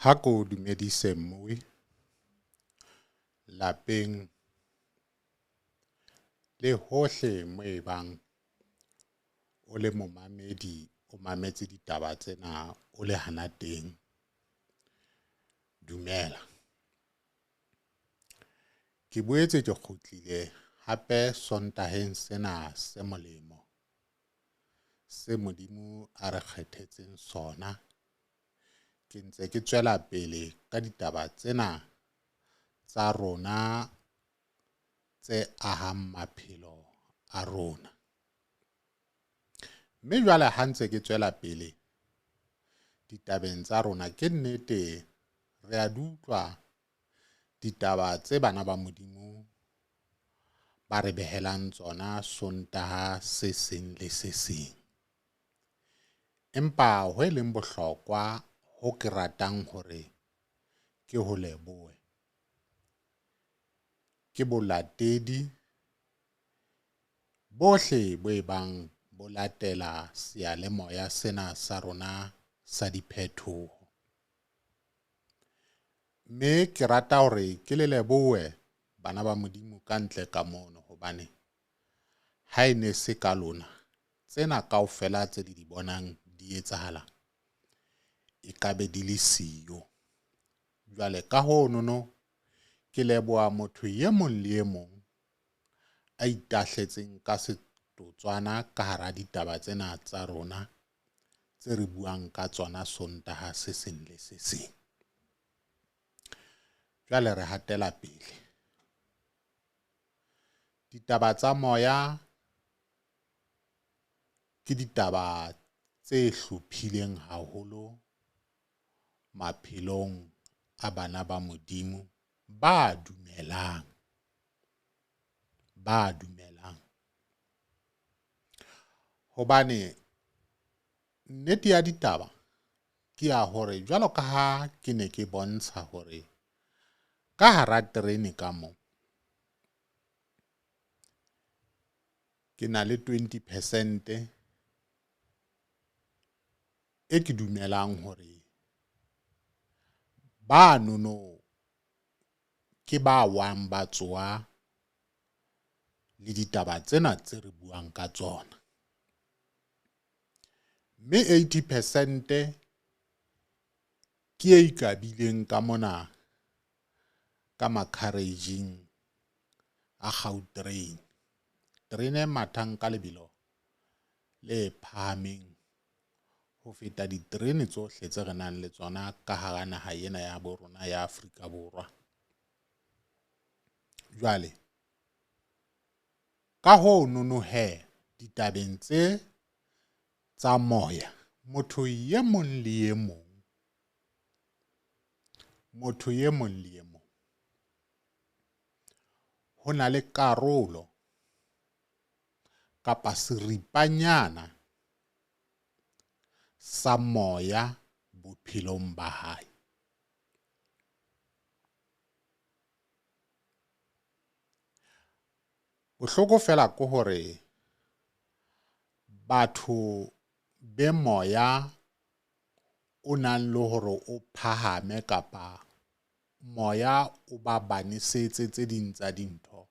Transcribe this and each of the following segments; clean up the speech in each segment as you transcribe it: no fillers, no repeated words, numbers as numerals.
Ha ko dumedise mmui lapeng le hohle mo e bang o le momamedi, o mametse ditaba tsena o le hana teng. Dumela. Ke boetse ke kgutlile hape Sontaheng sena se molemo se Modimo a re kgethetseng sona. Ke ntse ke tswela pele ka ditaba tsena tsa rona tse ahang maphelo a rona. Mme jwale ha ntse ke tswela pele ditabeng tsa rona, ke nnete re a di utlwa ditaba tse bana ba Modimo ba re behelang tsona Sontaha se seng le se seng. Empa ho e leng bohlokwa ho ke ratang hore ke ho lebohe ke bolatedi bohle bo e bang bo latela seyalemoya sena sa rona sa diphethoho. Mme ke rata hore ke le lebohe bana ba Modimo ka ntle ka mono hobane ha e ne se ka lona tsena kaofela tse le di bonang di etsahala e ka be di le siyo. Jwale ka honono ke leboha motho e mong le e mong a itahletseng ka setotswana ka hara ditaba tsena tsa rona tse re buang ka tsona Sontaha se seng le se seng. Jwale re hatela pele. Ditaba tsa moya ke ditaba tse hlophileng haholo maphelong a bana ba Modimo ba dumelang, ba dumelang. Hobane nnete ya ditaba ke ya hore jwalo ka ha ke ne ke bontsha hore ka hara terene ka mo ke na le 20 percent e ke dumelang hore banono ke ba wang ba tsoha le ditaba tsena tse re buang ka tsona. Mme 80 percent ke e ikabileng ka mona ka makharijing a Gautrain. Terene e mathang ka lebelo le phahameng ho feta diterene tsohle tse re nang le tsona ka hara naha ena ya bo rona ya Afrika Borwa. Jwale ka ho nono hee ditabeng tse tsa moya motho e mong le e mong motho e mong le e mong ho na le karolo kapa seripanyana sa moya bophelong ba hae. Bohloko fela ke hore batho be moya o nang le hore o phahame kapa moya o ba banesetse tse ding tsa dintho,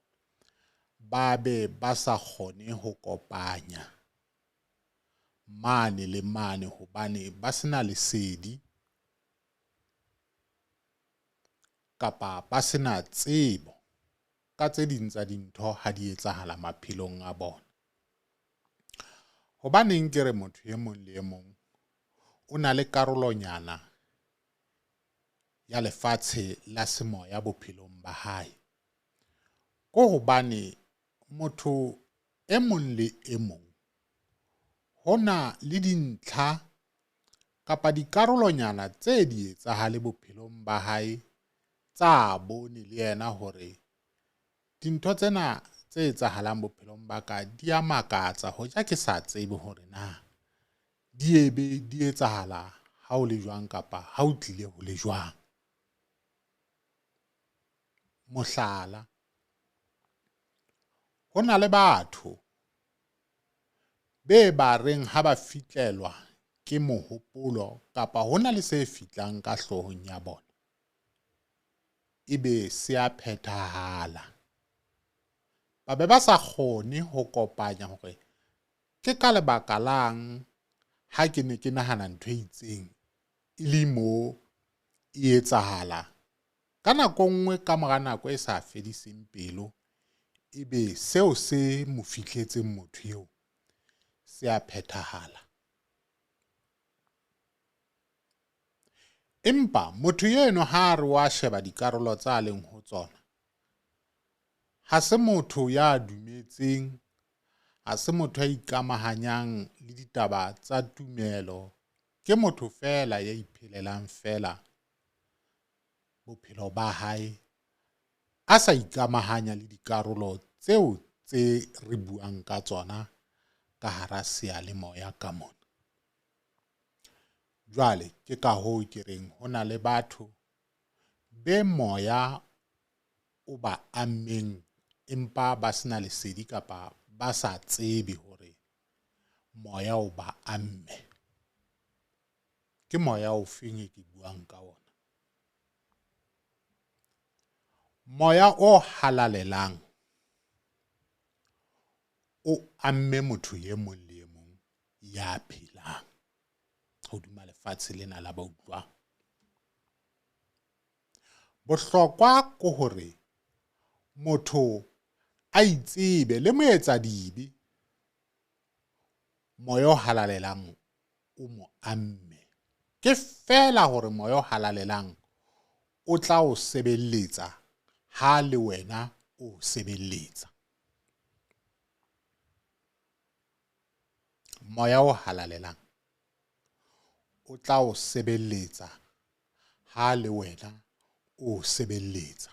ba be ba sa kgone ho kopanya mane le mane hobane ba se na lesedi kapa ba se na tsebo ka tse ding tsa dintho ha di etsahala maphelong a bona. Hobaneng ke re motho e mong le e mong o na le karolonyana ya lefatshe la semoya bophelong ba hae? Ko hobane motho e mong le e mong ho na le dintlha kapa dikarolonyana tse di etsahale bophelong ba hae tsa bone le yena hore dintho tsena tse etsahalang bophelong ba ka di a makatsa hoja ke sa tsebe hore na di ebe di etsahala ha o le jwang kapa ha o tlile ho le jwang. Mohlala, ho na le batho be ba reng ha ba fihlelwa ke mohopolo kapa ho na le se fihlang ka hloohong ya bona, ebe se a phethahala. Ba be ba sa kgone ho kopanya hore ke ka lebaka lang ha ke ne ke nahana ntho e itseng e le mo e etsahala. Ka nako nngwe ka mora nako e sa fediseng pelo, ebe seo se mo fihletseng motho eo se a phethahala. Empa motho eno ha a re wa sheba dikarolo tsa leng ho tsona, ha se motho ya dumetseng, ha se motho ya ikamahanyang le ditaba tsa tumelo, ke motho feela ya iphelelang feela bophelo ba hae a sa ikamahanya le dikarolo tseo tse re buang ka tsona ka hara seyalemoya ka mona. Jwale ke ka hoo ke reng ho na le batho be moya o ba ammeng empa ba sena lesedi kapa ba sa tsebe hore moya o ba amme. Ke moya o feng e ke buang ka ona? Moya o halalelang o amme motho e mong le e mong ya phelang hodima lefatshe lena la ba utlwang. Bohlokwa ke hore motho a itsebe le moetsadibe moya o halalelang o mo amme. Ke feela hore moya o halalelang o tla o sebeletsa ha le wena o sebeletsa. Moya o halalelang o tla o sebeletsa ha le wena o sebeletsa.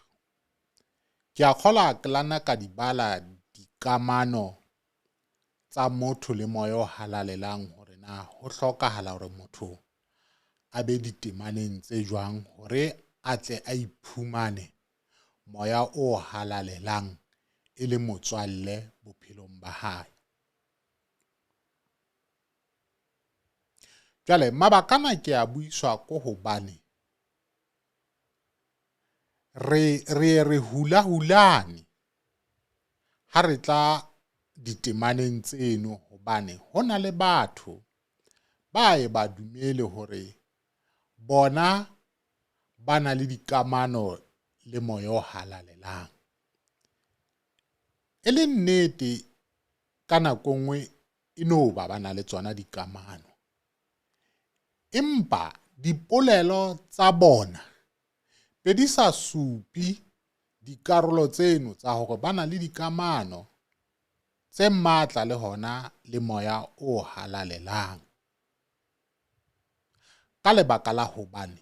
Ke a kgola ke lana ka di bala dikamano tsa motho le moya o halalelang hore na ho hlokahala hore motho a be ditemaneng tse jwang hore a tle a iphumane moya o halalelang e le motswalle bophelong ba hae. Jwale mabaka ana ke a buiswa ko hobane re re re hula-hulane ha re tla ditemaneng tseno hobane ho na le batho ba ye ba dumele hore bona ba na le dikamano le moya o halalelang. E le nnete ka nako nngwe e no ba ba na le tsona dikamano, empa dipolelo tsa bona be di sa supe dikarolo tseno tsa hore ba na le dikamano tse matla le hona le moya o halalelang. Ka lebaka la hobane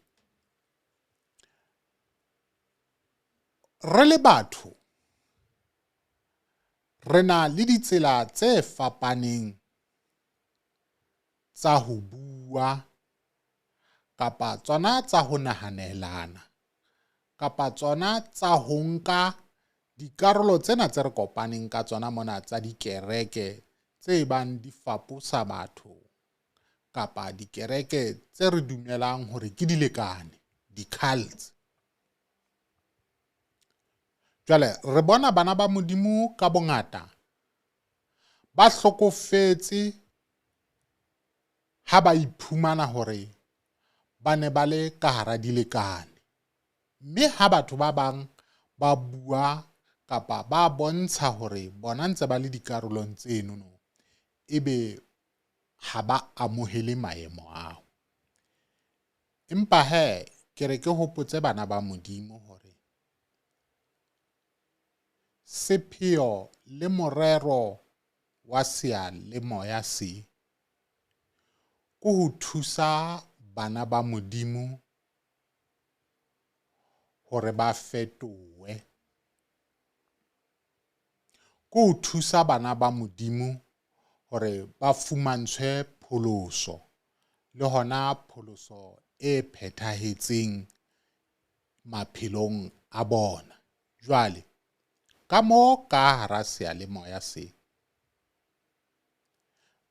re le batho re na le ditsela tse fapaneng tsa ho bua kapa tsona tsa ho nahanelana kapa tsona tsa ho nka dikarolo tsena tse re kopaneng ka tsona mona tsa dikereke tse bang di faposa batho kapa dikereke tse re dumelang hore ke dilekane, di-cults. Jwale re bona bana ba Modimo ka bongata ba hlokofetse ha ba iphumana hore ba ne ba le ka hara dilekane, mme ha batho ba bang ba bua kapa ba bontsha hore bona ntse ba le dikarolong tsenono, ebe ha ba amohele maemo ao. Empa he ke re ke hopotse bana ba Modimo hore sepheo le morero wa seyalemoya se ke ho thusa bana ba Modimo hore ba fetohe, ke ho thusa bana ba Modimo hore ba fumantshwe pholoso le hona pholoso e phethahetseng maphelong a bona. Jwale ka mo ka hara seyalemoya se,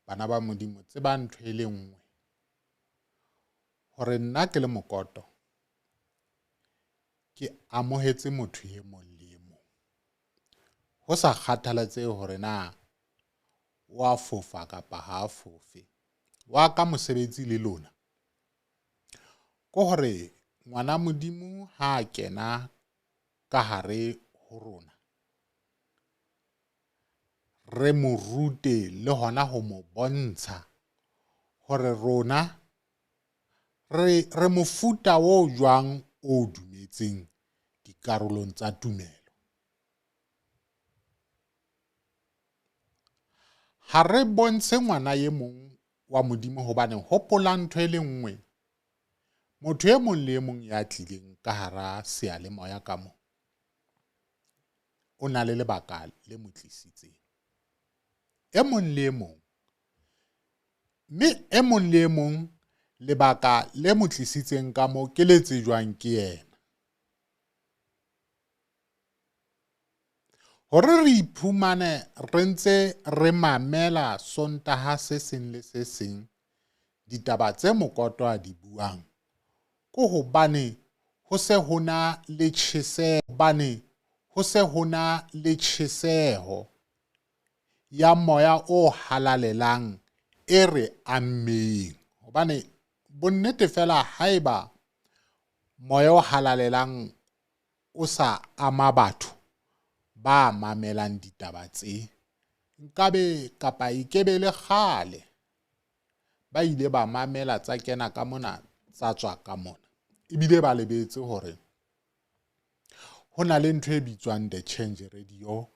bana ba Modimo tseba ntho e le nngwe, Hore nna ke le Mokoto ke amohetse motho e mong le e mong. Ho sa kgathalatsehe hore na wa fofa kapa ha a fofe. Wa ka mosebetsi le lona ke hore ngwana Modimo ha a kena ka hare ho rona, re mo rute le hona ho mo bontsha hore rona re mofuta o jwang o dumetseng dikarolong tsa tumelo. Ha re bontshe ngwana e mong wa Modimo hobane hopola ntho e le nngwe, motho e mong le e mong ya tlileng ka hara seyalemoya ka mo o na le lebaka le mo tlisitseng. E mong le e mong, mme e mong le e mong lebaka le mo tlisitseng ka mo ke le tsejwang ke yena. Hore re iphumane re ntse re mamela Sontaha se seng le se seng ditaba tse Mokoto a di buang, ke hobane ho se ho na le tjheseho, hobane ho se ho na le tjheseho ya moya o halalelang e re ammeng. Hobane bonnete fela haeba moya o halalelang o sa ama batho ba mamelang ditaba tse, nkabe kapa e kebe le kgale ba ile ba mamela tsa kena ka mona tsa tswa ka mona. Ebile ba lebetse hore ho na le ntho e bitswang The Change Radio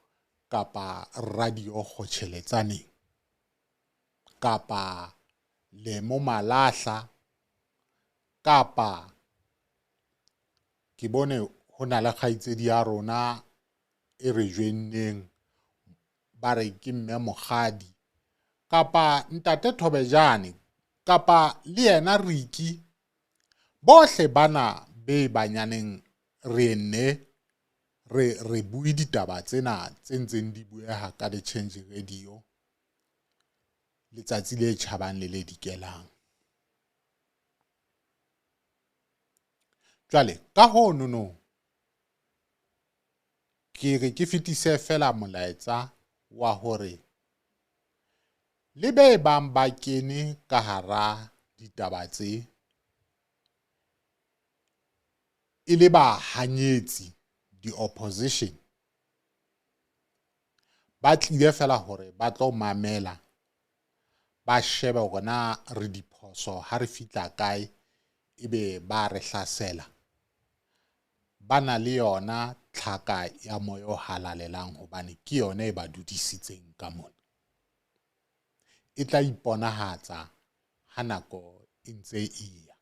kapa Radio Kgotjheletsaneng kapa Lemo Malahla kapa ke bone ho na le kgaitsedi ya rona e re joinneng ba re ke mme Mokgadi kapa ntate Thobejane kapa le yena Ricky. Bohle bana be banyaneng re enne re bue ditaba tsena tse ntseng di bueha ka The Change Radio letsatsi le tjhabang le le dikelang. Jwale ka ho nono ke re ke fetise fela molaetsa wa hore le be bang ba kene ka hara ditaba tse e le bahanyetsi, di-opposition, ba tlile fela hore ba tlo mamela ba shebe hore na re diphoso ha re fihla kae ebe ba re hlasela. Ba na le yona tlhaka ya moya o halalelang hobane ke yona e ba dudisitseng ka mona. E tla iponahatsa ha nako e ntse e ya.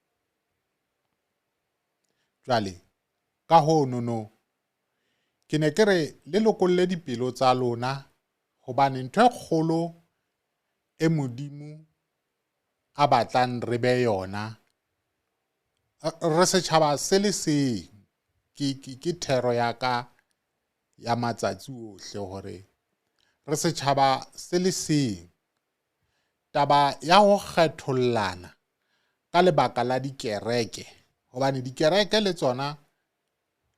Jwale ka ho nono ke ne ke re le lokolle dipelo tsa lona hobane ntho e kgolo e Modimo a batlang re be yona re setjhaba se le seng. Ke thero ya ka ya matsatsi ohle hore re setjhaba se le seng. Taba ya ho kgethollana ka lebaka la dikereke, hobane dikereke le tsona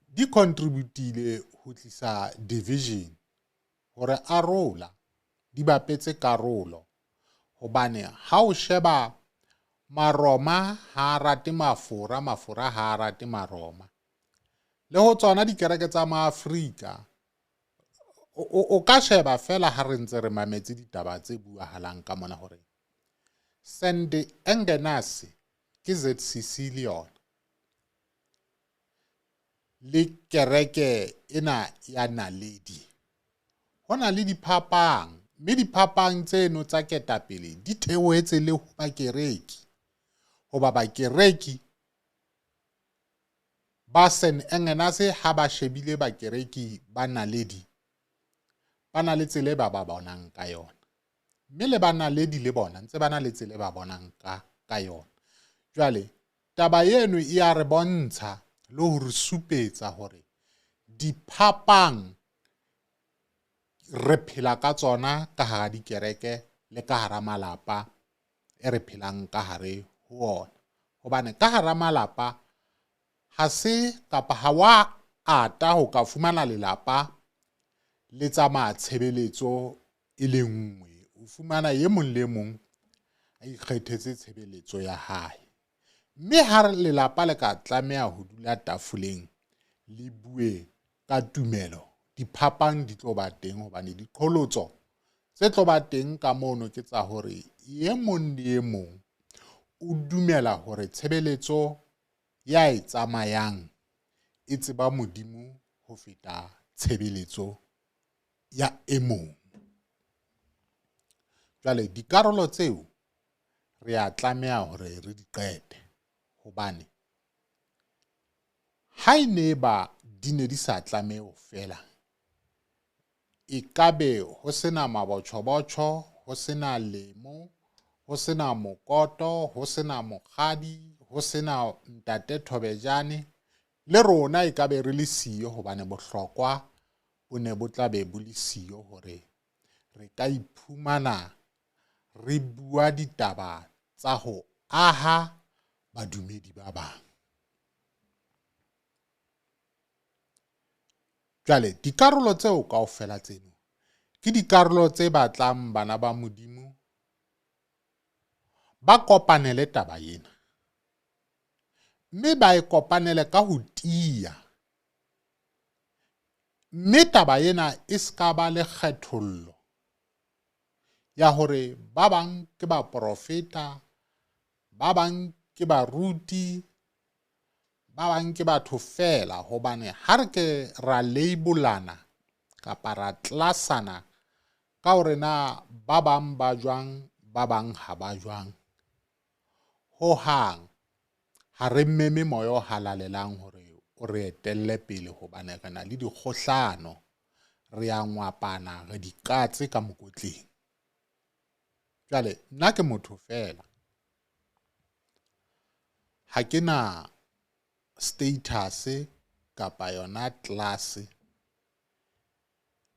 di contributile ho tlisa division, hore arola, di bapetse karolo. Hobane ha o sheba Maroma ha rate Mafora, Mafora ha rate Maroma. Le ho tsona dikereke tsa Maafrika, o ka sheba fela ha re ntse re mametse ditaba tse buahalang ka mona hore St Engenas ke ZCC le yona le kereke ena ya Naledi. Ho na le diphapang, mme diphapang tseno tsa ketapele di theohetse le ho bakereki. Hoba bakereki ba St Engenas ha ba shebile bakereki ba Naledi, ba na le tsela e ba ba bonang ka yona. Mme le ba Naledi le bona ntse ba na le tsela e ba bonang ka yona. Jwale taba eno e ya re bontsha le ho re supetsa hore diphapang re phela ka tsona ka hara dikereke le ka hara malapa e re phelang ka hare ho ona. Hobane ka hara malapa ha se kapa ha wa ata ho ka fumana lelapa le tsamaya tshebeletso e le nngwe. O fumana e mong le mong a ikgethetse tshebeletso ya hae. Mme ha lelapa le ka tlameha ho dula tafoleng le bue ka tumelo, diphapang di tlo ba teng hobane diqholotso tse tlo ba teng ka mono ke tsa hore e mong le e mong o dumela hore tshebeletso ya e tsamayang e tseba Modimo ho feta tshebeletso ya e mong. Jwale dikarolo tseo re a tlameha hore re di qete hobane ha e ne ba di ne di sa tlamehe ho fela, e kabe ho sena mabotjhobotjho, ho sena lemo, ho sena mokoto, ho sena mokgadi, ho sena ntate Thobejane, le rona e kabe re le siyo hobane bohlokwa bo ne bo tla be bo le siyo hore re ka iphumana re bua ditaba tsa ho aha badumedi ba bang. Jwale dikarolo tseo kaofela tseno ke dikarolo tse batlang bana ba Modimo ba kopanele taba ena, mme ba e kopanele ka ho tiya, mme taba ena e se ka ba le kgethollo ya hore ba bang ke baprofeta, ba bang ke baruti, ba bang ke batho feela. Hobane ha re ke ra labelana kapa ra tlasana ka hore na ba bang ba jwang, ba bang ha ba jwang, ho hang ha re meme moya o halalelang hore o re etelle pele, hobane re na le dikgohlano, re a ngwapana, re dikatse ka mokotleng. Jwale nna ke motho feela, ha ke na status kapa yona class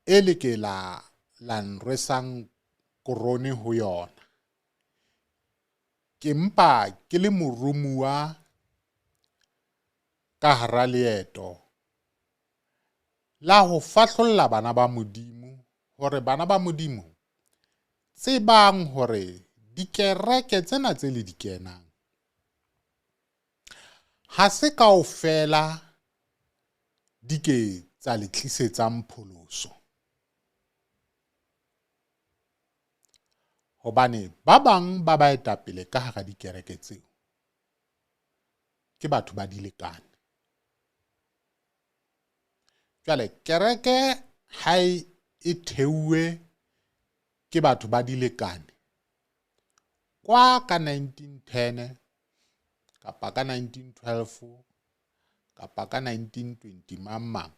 e le ke la la nrwesang korone ho yona. Ke mpa ke le morumuwa ka hara leeto la ho fahlolla bana ba Modimo, hore bana ba Modimo tsebang hore dikereke tsena tse le di kenang ha se kaofela di ke tsa le tlisetsang pholoso. Hobane ba bang ba baetapele ka hara dikereke tseo ke batho ba dilekane. Jwale kereke ha e theuwe ke batho ba dilekane kwa ka 1910 kapa ka 1912 kapa ka 1920 mang mang,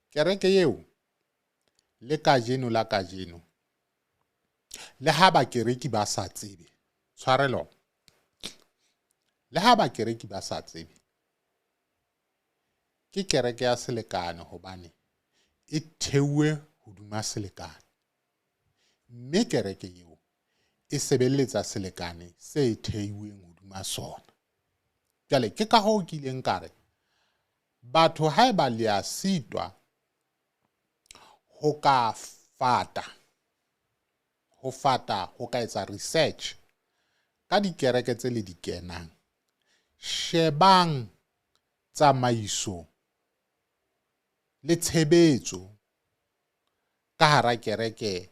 kereke eo le kajeno la kajeno, le ha bakereki ba sa tsebe, tshwarelo, le ha bakereki ba sa tsebe, ke kereke ya selekane hobane e theuwe hodima selekane, mme kereke eo e sebeletsa selekane se theuweng hodima sona. Jwale ke ka hoo ke ileng ka re batho haeba le a sitwa ho ka fata, ho fata ho ka etsa research ka dikereke tse le di kenang, shebang tsamaiso le tshebetso ka hara kereke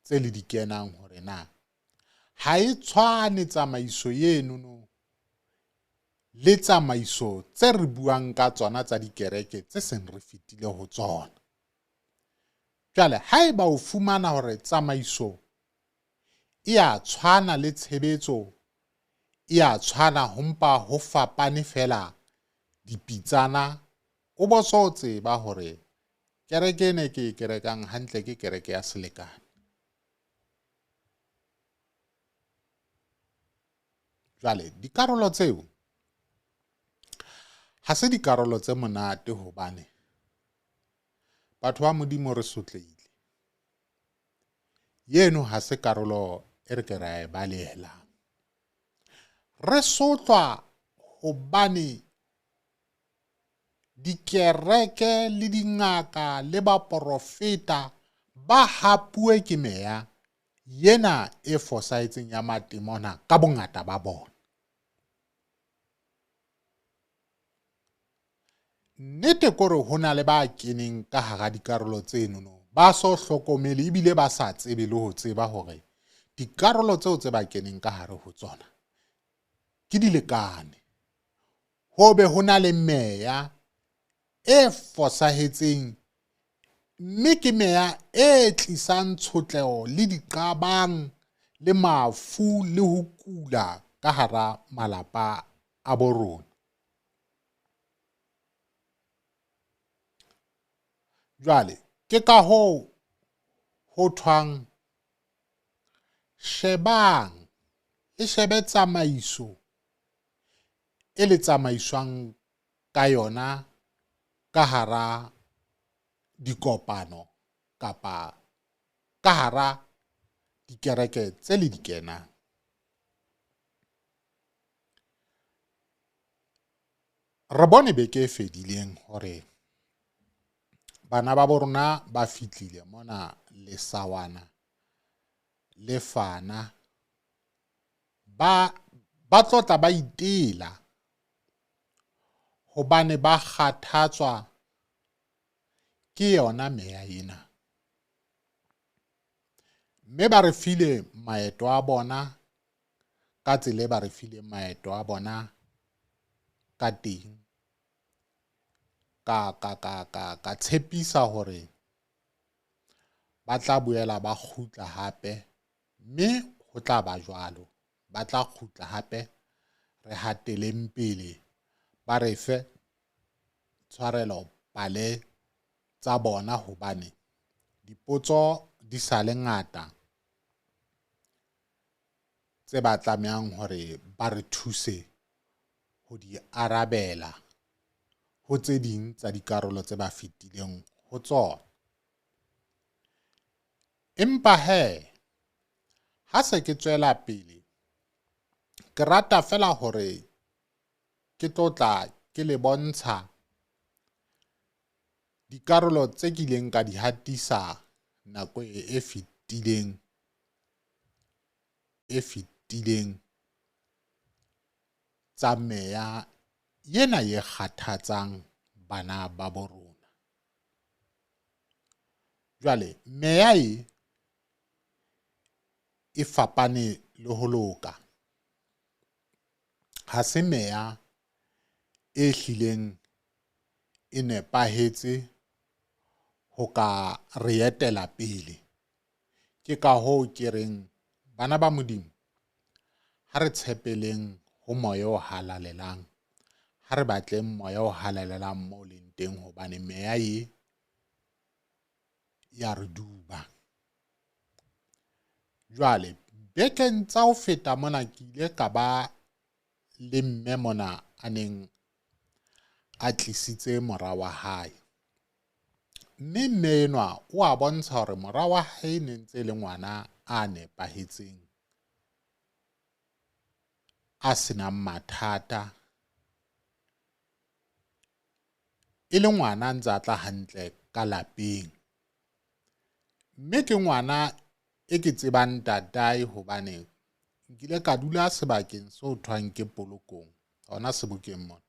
tse le di kenang, hore na ha e tshwane tsamaiso eno le tsamaiso tse re buang ka tsona tsa dikereke tse seng re fetile ho tsona. Jwale haeba o fumana hore tsamaiso e a tshwana le tshebetso e a tshwana, ho mpa ho fapane fela dipitsana, o bo so tseba hore kereke ena ke e kerekang hantle ke kereke ya selekane. Jwale dikarolo tseo ha se dikarolo tse monate, hobane batho ba Modimo re sotlehile. Yeno ha se karolo e re ke ra e balehelang. Re sotlwa hobane dikereke le dingaka le baporofeta ba hapuwe ke meya yena e fosahetseng ya matemona ka bongata ba bona. Nnete kore ho na le ba keneng ka hara dikarolo tsenono ba so hlokomele ebile ba sa tsebe le ho tseba hore dikarolo tseo tse ba keneng ka hare ho tsona ke dilekane. Ho be ho na le meya e fosahetseng mme ke meya e tlisang tshotleho le diqabang le mafu le ho kula ka hara malapa a bo rona. Jwale ke ka hoo ho thwang shebang le shebe tsamaiso e le tsamaiswang ka yona ka hara dikopano kapa ka hara dikereke tse le di kenang. Re bone beke e fedileng hore bana ba bo rona ba fihlile mona lesawana le fana ba tlotla ba itela hobane ba kgathatswa ke yona meya ena. Mme ba re file maeto a bona ka tsela e ba re fileng maeto a bona ka teng. Ka tshepisa hore ba tla boela ba kgutla hape, mme ho tla ba jwalo. Ba tla kgutla hape re hateleng pele ba re fe tshwarelo pale tsa bona hobane dipotso di sa le ngata tse ba tlamehang hore ba re thuse ho di arabela ho tse ding tsa dikarolo tse ba fetileng ho tsona. Empa hee ha se ke tswela pele ke rata fela hore ke tlo tla ke le bontsha dikarolo tse kileng ka di hatisa nako e fetileng tsa meya yena e kgathatsang bana ba bo rona. Jwale meya e e fapane le ho loka. Ha se meya e hlileng e nepahetse ho ka re etela pele. Ke ka hoo ke reng bana ba Modimo ha re tshepeleng ho moya o halalelang, ha re batleng moya o halalelang moo leng teng hobane meya e ya re duba. Jwale bekeng tsa ho feta mona ke ile ka ba le mme mona a neng a tlisitse mora wa hae. Mme mme enwa o a bontsha hore mora wa hae ne ntse le ngwana a nepahetseng, a senang mathata, e le ngwana a ntse a tla hantle ka lapeng. Mme ke ngwana e ke tsebang ntatae hobane nkile ka dula sebakeng seo thwang ke Polokong, hona Sebokeng mona.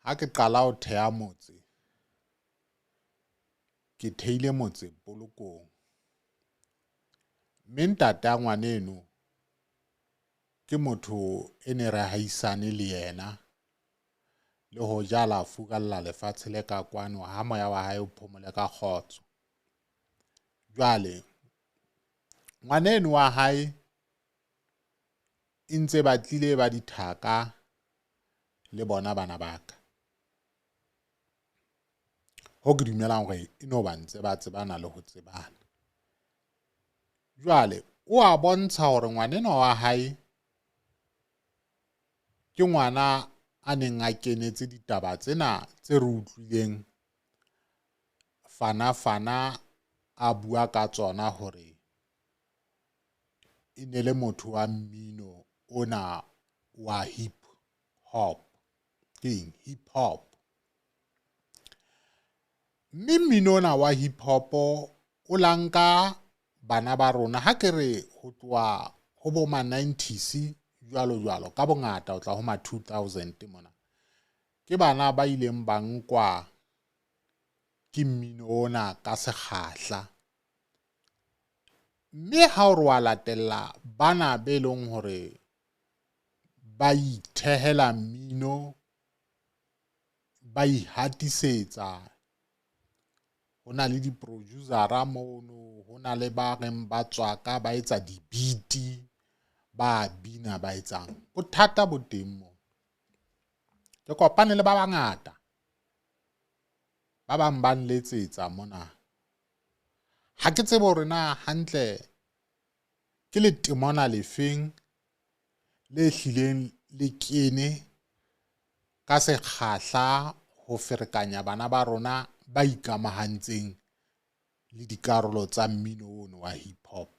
Ha ke qala ho theha motse, ke theile motse Polokong. Mme ntata ngwaneno ke motho e ne re haisane le yena le ho jala furalla lefatshe le ka kwano ha moya wa hae o phomole ka kgotso. Jwale ngwaneno wa hae e ntse batlile ba dithaka le bona bana ba ka. Ho ke dumelang hore e no ba ntse ba tsebana le ho tsebana. Jwale o a bontsha hore ngwanenwa wa hae ke ngwana a neng a kenetse ditaba tsena tse re utlwileng fana fana a bua ka tsona hore e ne le motho wa mmino ona wa hip hop. Keng hip hop? Mme mmino ona wa hip hop o la nka bana ba rona, ha ke re ho tloha ho bo ma 90s jwalo jwalo, ka bongata o tla ho ma 2000 mona. Ke bana ba ileng ba nkwa ke mmino ona ka sekgahla. Mme ha o re wa latella bana be leng hore ba ithehela mmino, ba ihatisetsa, ho na le di-producer-a mono, ho na le ba reng ba tswaka ba etsa di-beat, ba bina ba etsang. Bothata bo teng moo. Ke kopane le ba bangata, ba bang ba nletsetsa mona. Ha ke tsebe hore na hantle ke letemona le feng le hlileng le kene ka sekgahla ho ferekanya bana ba rona ba ikamahantseng le dikarolo tsa mmino ono wa hip hop.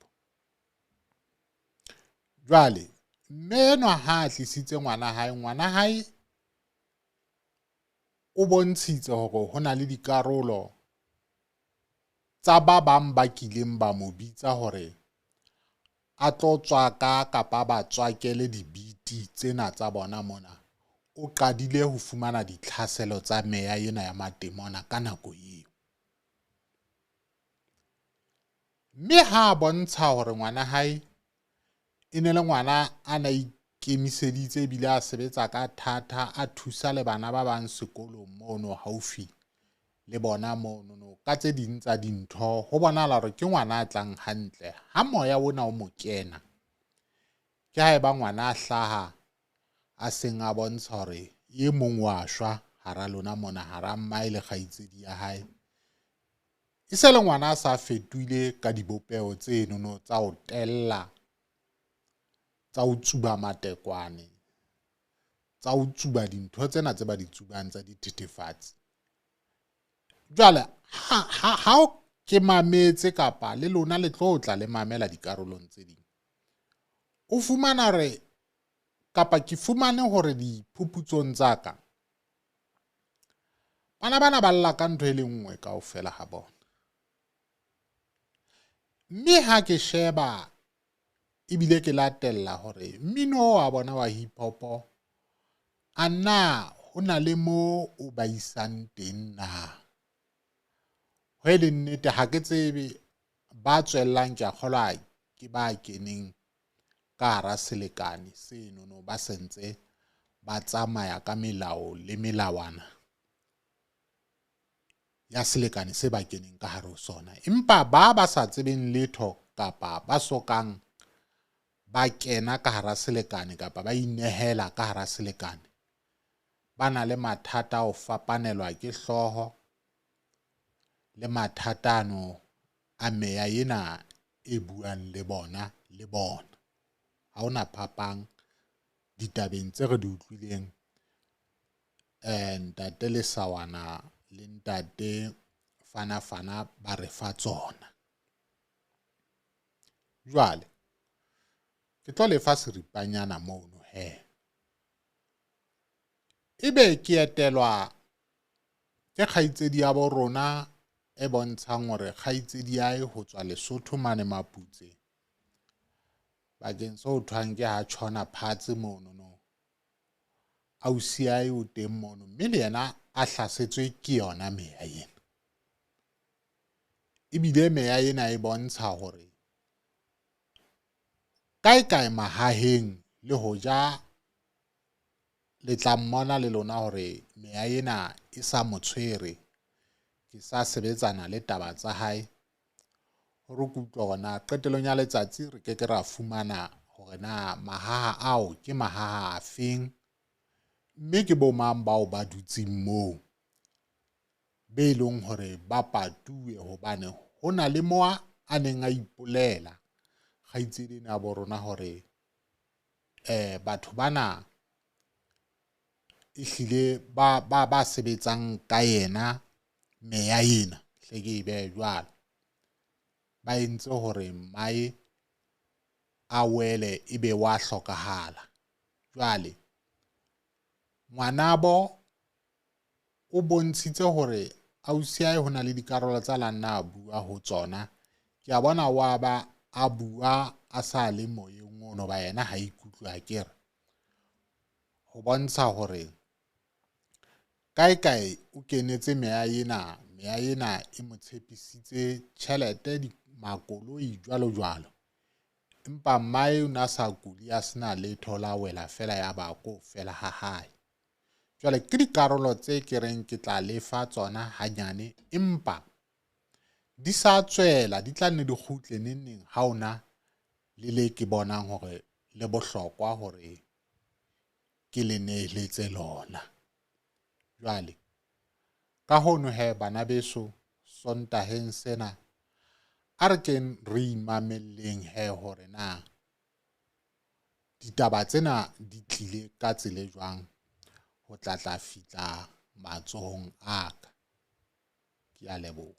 Jwale mme enwa ha a tlisitse ngwana hae, ngwana hae o bontshitse hore ho na le dikarolo tsa ba bang ba kileng ba mo bitsa hore a tlo tswaka kapa ba tswakele di-beat tsena tsa bona mona. O qadile ho fumana ditlhaselo tsa meya ena ya matemona ka nako eo. Mme ha a bontsha hore ngwana hae e ne le ngwana a na ikemiseditse ebile a sebetsa ka thata, a thusa le bana ba bang sekolong mono haufi le bona monono ka tse ding tsa dintho, ho bonahala hore ke ngwana a tlang hantle. Ha moya ona o mo kena, ke ha eba ngwana a hlaha a seng a bontsha hore e mong wa shwa hara lona mona, hara mmae le kgaitsedi ya hae. E se le ngwana a sa fetohile ka dibopeho tsenono tsa ho tella, tsa ho tsuba matekwane, tsa ho tsuba dintho tsena tse ba di tsubang tsa dithethefatsi. Jwale ha ke mametse kapa le lona le tlo tla le mamela dikarolong tse ding, o fumana hore kapa ke fumane hore diphuputsong tsa ka bana bana ba lla ka ntho e le nngwe kaofela ha bona. Mme ha ke sheba ebile ke latella hore mmino wa bona wa hip hop a na ho na le mo o ba isang teng na? Ho e le nnete ha ke tsebe ba tswellang, ke a kgolwa ke ba keneng ka hara selekane senono, ba sentse ba tsamaya ka melao le melawana ya selekane se ba keneng ka hare ho sona. Empa ba ba sa tsebeng letho kapa ba sokang ba kena ka hara selekane kapa ba inehela ka hara selekane, ba na le mathata a ho fapanelwa ke hlooho le mathata ano a meya ena e buang le bona le bona. Ha hona phapang ditabeng tse re di utlwileng ntate Lesawana le ntate Fana Fana ba re fa tsona. Jwale ke tlo lefa seripanyana mono hee. Ebe ke etelwa ke kgaitsedi ya bo rona e bontshang hore kgaitsedi ya hae ho tswa Lesotho mane Maputse bakeng se ho thwang ke ha tjhona phatse monono. Ausi ya hae o teng mono, mme le yena a hlasetswe ke yona meya ena. Ebile meya ena e bontsha hore kae kae mahaheng le hoja le tla mmona le lona hore meya ena e sa mo tshwere, ke sa sebetsana le taba tsa hae. Hore ke utlwe hore na qetellong ya letsatsi re ke ke ra fumana hore na mahaha ao ke mahaha a feng, mme ke bo mang bao ba dutseng moo be leng hore ba patuwe, hobane ho na le mo a neng a ipolela kgaitsedi ena ya bo rona hore batho bana ehlile ba sebetsang ka yena meya ena, hle ke e behe jwalo, ba entse hore mmae a wele ebe wa hlokahala. Jwale ngwanabo o bontshitse hore ausi hae ho na le dikarolo tsa la nna a bua ho tsona. Ke a bona wa ba a bua a sa le moyeng ono ba yena ha ikutlwe akere. Ho bontsha hore kae kae o kenetse meya ena, meya ena e mo tshepisitse tjhelete, makoloi jwalo jwalo. Empa mmae o na sa kuli a sena letho la wela fela ya ba ko fela ha hae. Jwale ke dikarolo tse ke reng ke tla lefa tsona hanyane, empa di sa tswela di tla nne di kgutle neng neng ha ona le le ke bonang hore le bohlokwa hore ke le neheletse lona. Jwale ka hono he bana beso Sontaheng sena a re keng re imamelleng he hore na ditaba tsena di tlile ka tsela e jwang ho tla tla fitla matsohong a ka. Ke a leboha.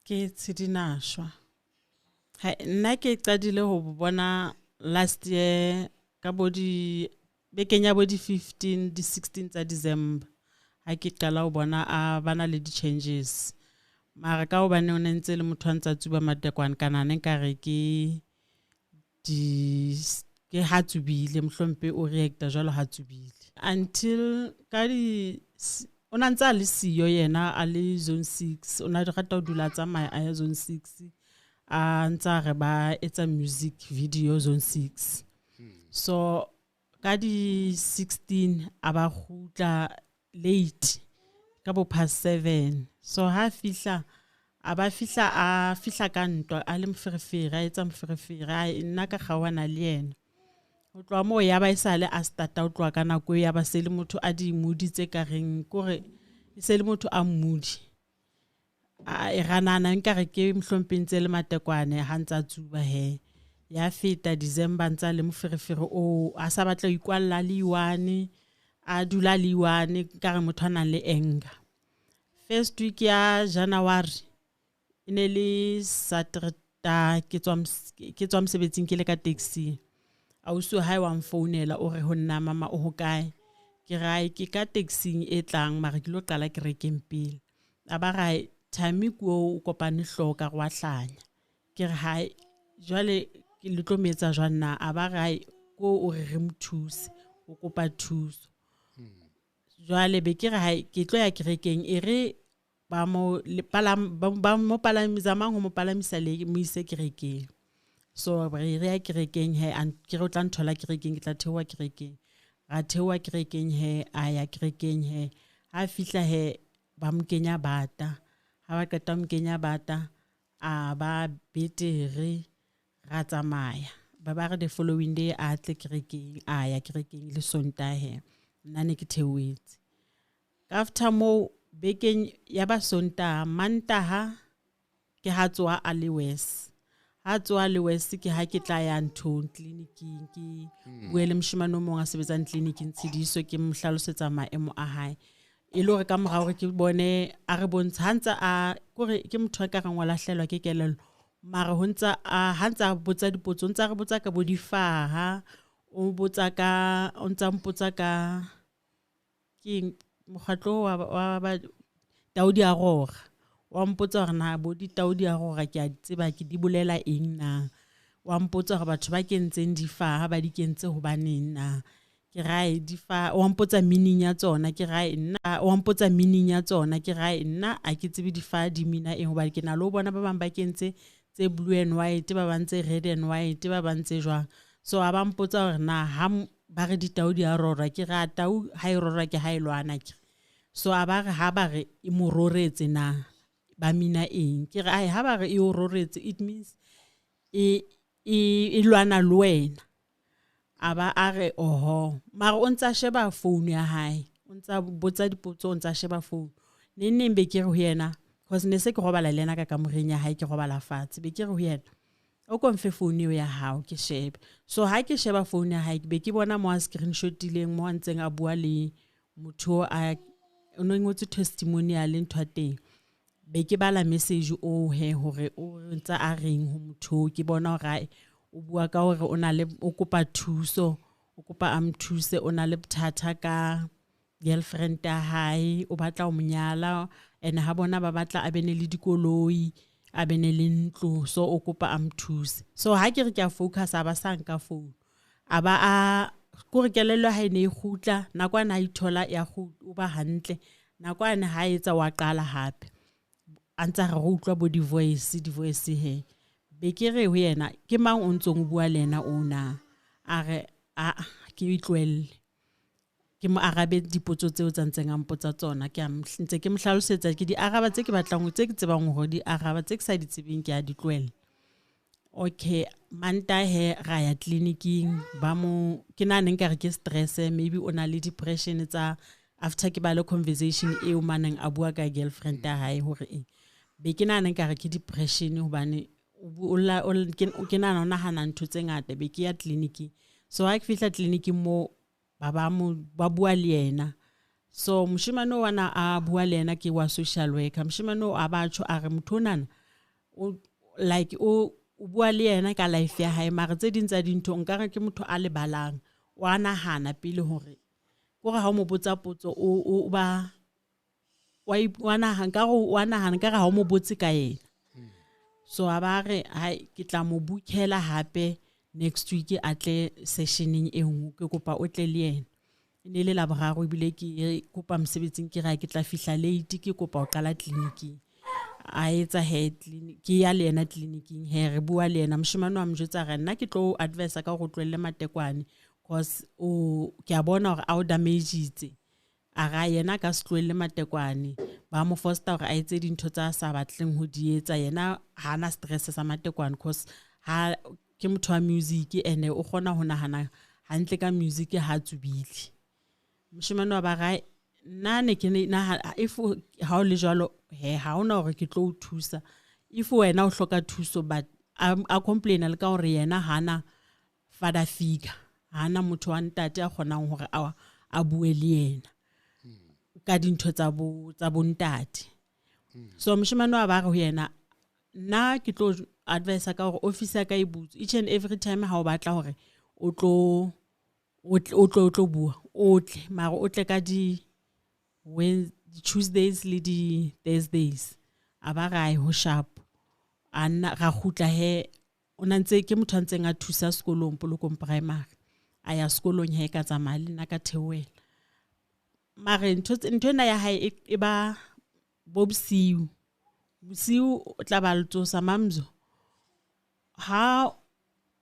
Ke Tshidinashwa. Ha nna ke qadile ho bona last year ka bo di bekeng ya bo di 15 di 16 tsa December ha ke qala ho bona a bana le di changes. Mara ka hobane o ne ntse le motho a ntsa tsuba matekwane kana ne nkare ke di ke ha tsubile mohlompe o reacta jwalo ha tsubile until ka di o na ntse a le siyo yena a le zone 6 o na rata ho dula tsamaya a ya zone 6 a ntsa re ba etsa music video zone 6. So ka di 16 a ba kgutla late ka bo past 7. So ha fihla a ba fihla a fihla ka ntwa a le moferefere a etsa moferefere nna ka kgaohana le yena. Ho tloha moo ya ba e sale a starta ho tloha ka nako ya ba se le motho a di moody tse ka reng kore e se le motho a moody. A e ranana nkare ke mohlompeng tse le matekwane ha ntsa tsuba he. Ya feta December ntsa le moferefere o a sa batla ho ikwalla le iwane a dula le iwane nkare motho a nang le anger. First week ya January e ne le Saturday ke tswa mosebetsing ke le ka taxi. Ausi hae wa mfounela o re ho nna mama o hokae? Ke re ke ka taxing e tlang mara ke lo qala kerekeng pele. A ba ra Thami ko o kopane hlooho ka re wa hlanya. Ke re hae jwale ke le tlo metsa jwang na? A ba ra ko o re re mo thuse, o kopa thuso. Jwale be ke re hae ke tlo ya kerekeng e re ba mo ba mo palamisa mang ho mo palamisa le mo ise kerekeng. So re ya kerekeng he ke re o tla nthola kerekeng ke tla theoha kerekeng. Ra theoha kerekeng he a ya kerekeng he ha fihla he ba mo kenya bata. Ha ba qeta mo kenya bata a ba betere ra tsamaya. Ba ba re the following day a tle kerekeng a ya kerekeng le Sontaha he nna ne ke theohetse. After mo bekeng ya ba Sontaha Mantaha ke ha tsoha a le worse. Ha tsoha le worse ke ha ke tla ya nthong clinicing ke bue le moshemane o mong a sebetsang clinicing Tshidiso ke mo hlalosetsa maemo a hae. E le hore ka mora hore ke bone a re bontsha ha ntsa a kore ke motho a ka reng wa lahlelwa ke kelello mara ho ntsa a ha ntsa botsa dipotso ntsa re botsa ka bo difaha o botsa ka o ntsa mpotsa ka ke mokgatlo wa ba tau di a rora wa mpotsa hore na bo ditau di a rora ke a tseba ke di bolela eng na wa mpotsa hore batho ba kentseng difaha ba di kentse hobaneng na ke rae difa wa mpotsa meaning ya tsona ke rae nna wa mpotsa meaning ya tsona ke rae nna a ke tsebe difa di mina eng hobane ke na le ho bona ba bang ba kentse tse blue and white ba bang tse red and white ba bang tse jwang. So a ba mpotsa hore na ha ba re ditau di a rora ke ra tau ha e rora ke ha e lwana ke. So a ba re ha ba re e mo roretse na ba mina eng ke re ai ha ba re e o roretse it means e e lwana le wena. A ba a re oho mara o ntsa sheba phone ya hae o ntsa botsa dipotso o ntsa sheba phone neng neng be ke re ho yena because ne se ke robala le yena ka kamoreng ya hae ke robala fatshe be ke re ho yena o ko mfe phone eo ya hao ke shebe. So ha ke sheba phone ya hae be ke bona mo a screenshotileng mo a ntseng a bua le motho a o no ngotse testimonial ntho ya teng be ke bala message o he hore o ntsa a reng ho motho ke bona hore O bua ka hore o na le o kopa thuso, o kopa a mo thuse, o na le bothata ka girlfriend ya hae, o batla ho mo nyala and ha bona ba batla a bene le dikoloi, a bene le ntlo, so o kopa a mo thuse. So ha ke re ke a focus a ba sa nka phone. A ba a kore kelello ha e ne e kgutla, nakwana a ithola ya o ba hantle, nakwana ha etsa wa qala hape. A ntsa re utlwa bo di-voice he. Be ke re ho yena ke mang o ntsong o bua le yena o na? A re a ke itlohelle. Ke mo arabe dipotso tseo tsa ntseng a mpotsa tsona, ke a ntse ke mo hlalosetsa, ke di araba tse ke batlang tse ke tsebang hore di araba, tse ke sa di tsebeng ke a di tlohella. Okay, Mantaha he ra ya tleliniking, ba mo ke nahana nkare ke stress, maybe o na le depression tsa after ke ba le conversation eo maneng a bua ka girlfriend ya hae hore eng. Be ke nahana nkare ke depression hobane ke nahana o nahana ntho tse ngata, be ke ya tleliniking. So ha ke fihla tleliniking mo ba ba mo ba bua le yena. So moshemane o wana a bua le yena ke wa social worker. Moshemane o a ba tjho a re motho onana o like o bua le yena ka life ya hae, mara tse ding tsa dintho nkare ke motho a lebalang, wa nahana pele hore kore ha o mo botsa potso o ba wa nahana nkare wa nahana nkare ha o mo botse ka yena. So a ba re hai ke tla mo bookela hape next week a tle sessioning e nngwe, ke kopa o tle le yena. E ne le Laboraro ebile ke kopa mosebetsing ke re ke tla fihla late, ke kopa ho qala tleliniking. A etsa he ke ya le yena tleliniking he re bua le yena. Moshemane wa mo jwetsa re nna ke tlo advise ka hore o tlohelle matekwane cause o ke a bona hore a o damage-itse. A ra yena ka se tlohelle matekwane, ba mo foster hore a etse dintho tsa sa batleng ho di etsa. Yena ha ana stress sa matekwane cause ha ke motho wa music and o kgona ho nahana hantle ka music ha tsubile. Moshemane wa ba ra nna ne ke na if ha o le jwalo he ha ona hore ke tlo o thusa, if wena o hloka thuso, but a complain le ka hore yena hana father figure, hana motho wa ntate a kgonang hore a bue le yena ka dintho tsa bo ntate. So moshemane wa ba re ho yena nna ke tlo advise ka hore office ya ka e butse each and every time ha o batla hore o tlo bua, o tle, mara o tle ka di Tuesdays le di Thursdays. A ba ra ho sharp a nna ra kgutla he o na ntse ke motho a ntseng a thusa sekolong Polokong Primary, a ya sekolong he ka tsamaya le nna ka theohela. Mare ntho ena ya hae e ba bo bosiu, bosiu o tla ba letsosa Mamzo ha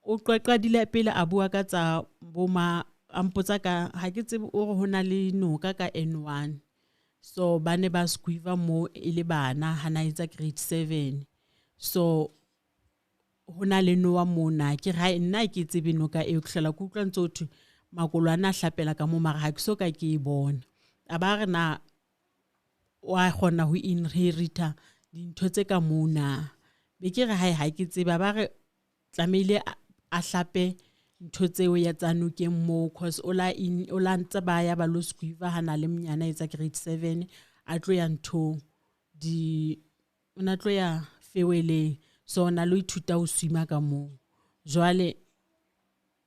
o qeqadile pele a bua ka tsa boma, a mpotsa ka ha ke tsebe o re hona le noka ka N1, so ba ne ba squiva mo e le bana ha na etsa grade 7, so hona le noa mona ke ra nna ke tsebe noka eo, ke hlola ke utlwa ntse ho thwe makolwana a hlapela ka mo, mara ha ke so ka ke e bona. A ba re na wa kgona ho inherita dintho tse ka mona, be ke re hae ha ke tseba, ba re tlamehile a hlape ntho tseo ya tsa nokeng mo cause o la ntse ba ya ba lo squiva ha na le monyana etsa grade 7 a tlo ya nthong di o na tlo ya feweleng, so na lo ithuta ho swima ka moo. Jwale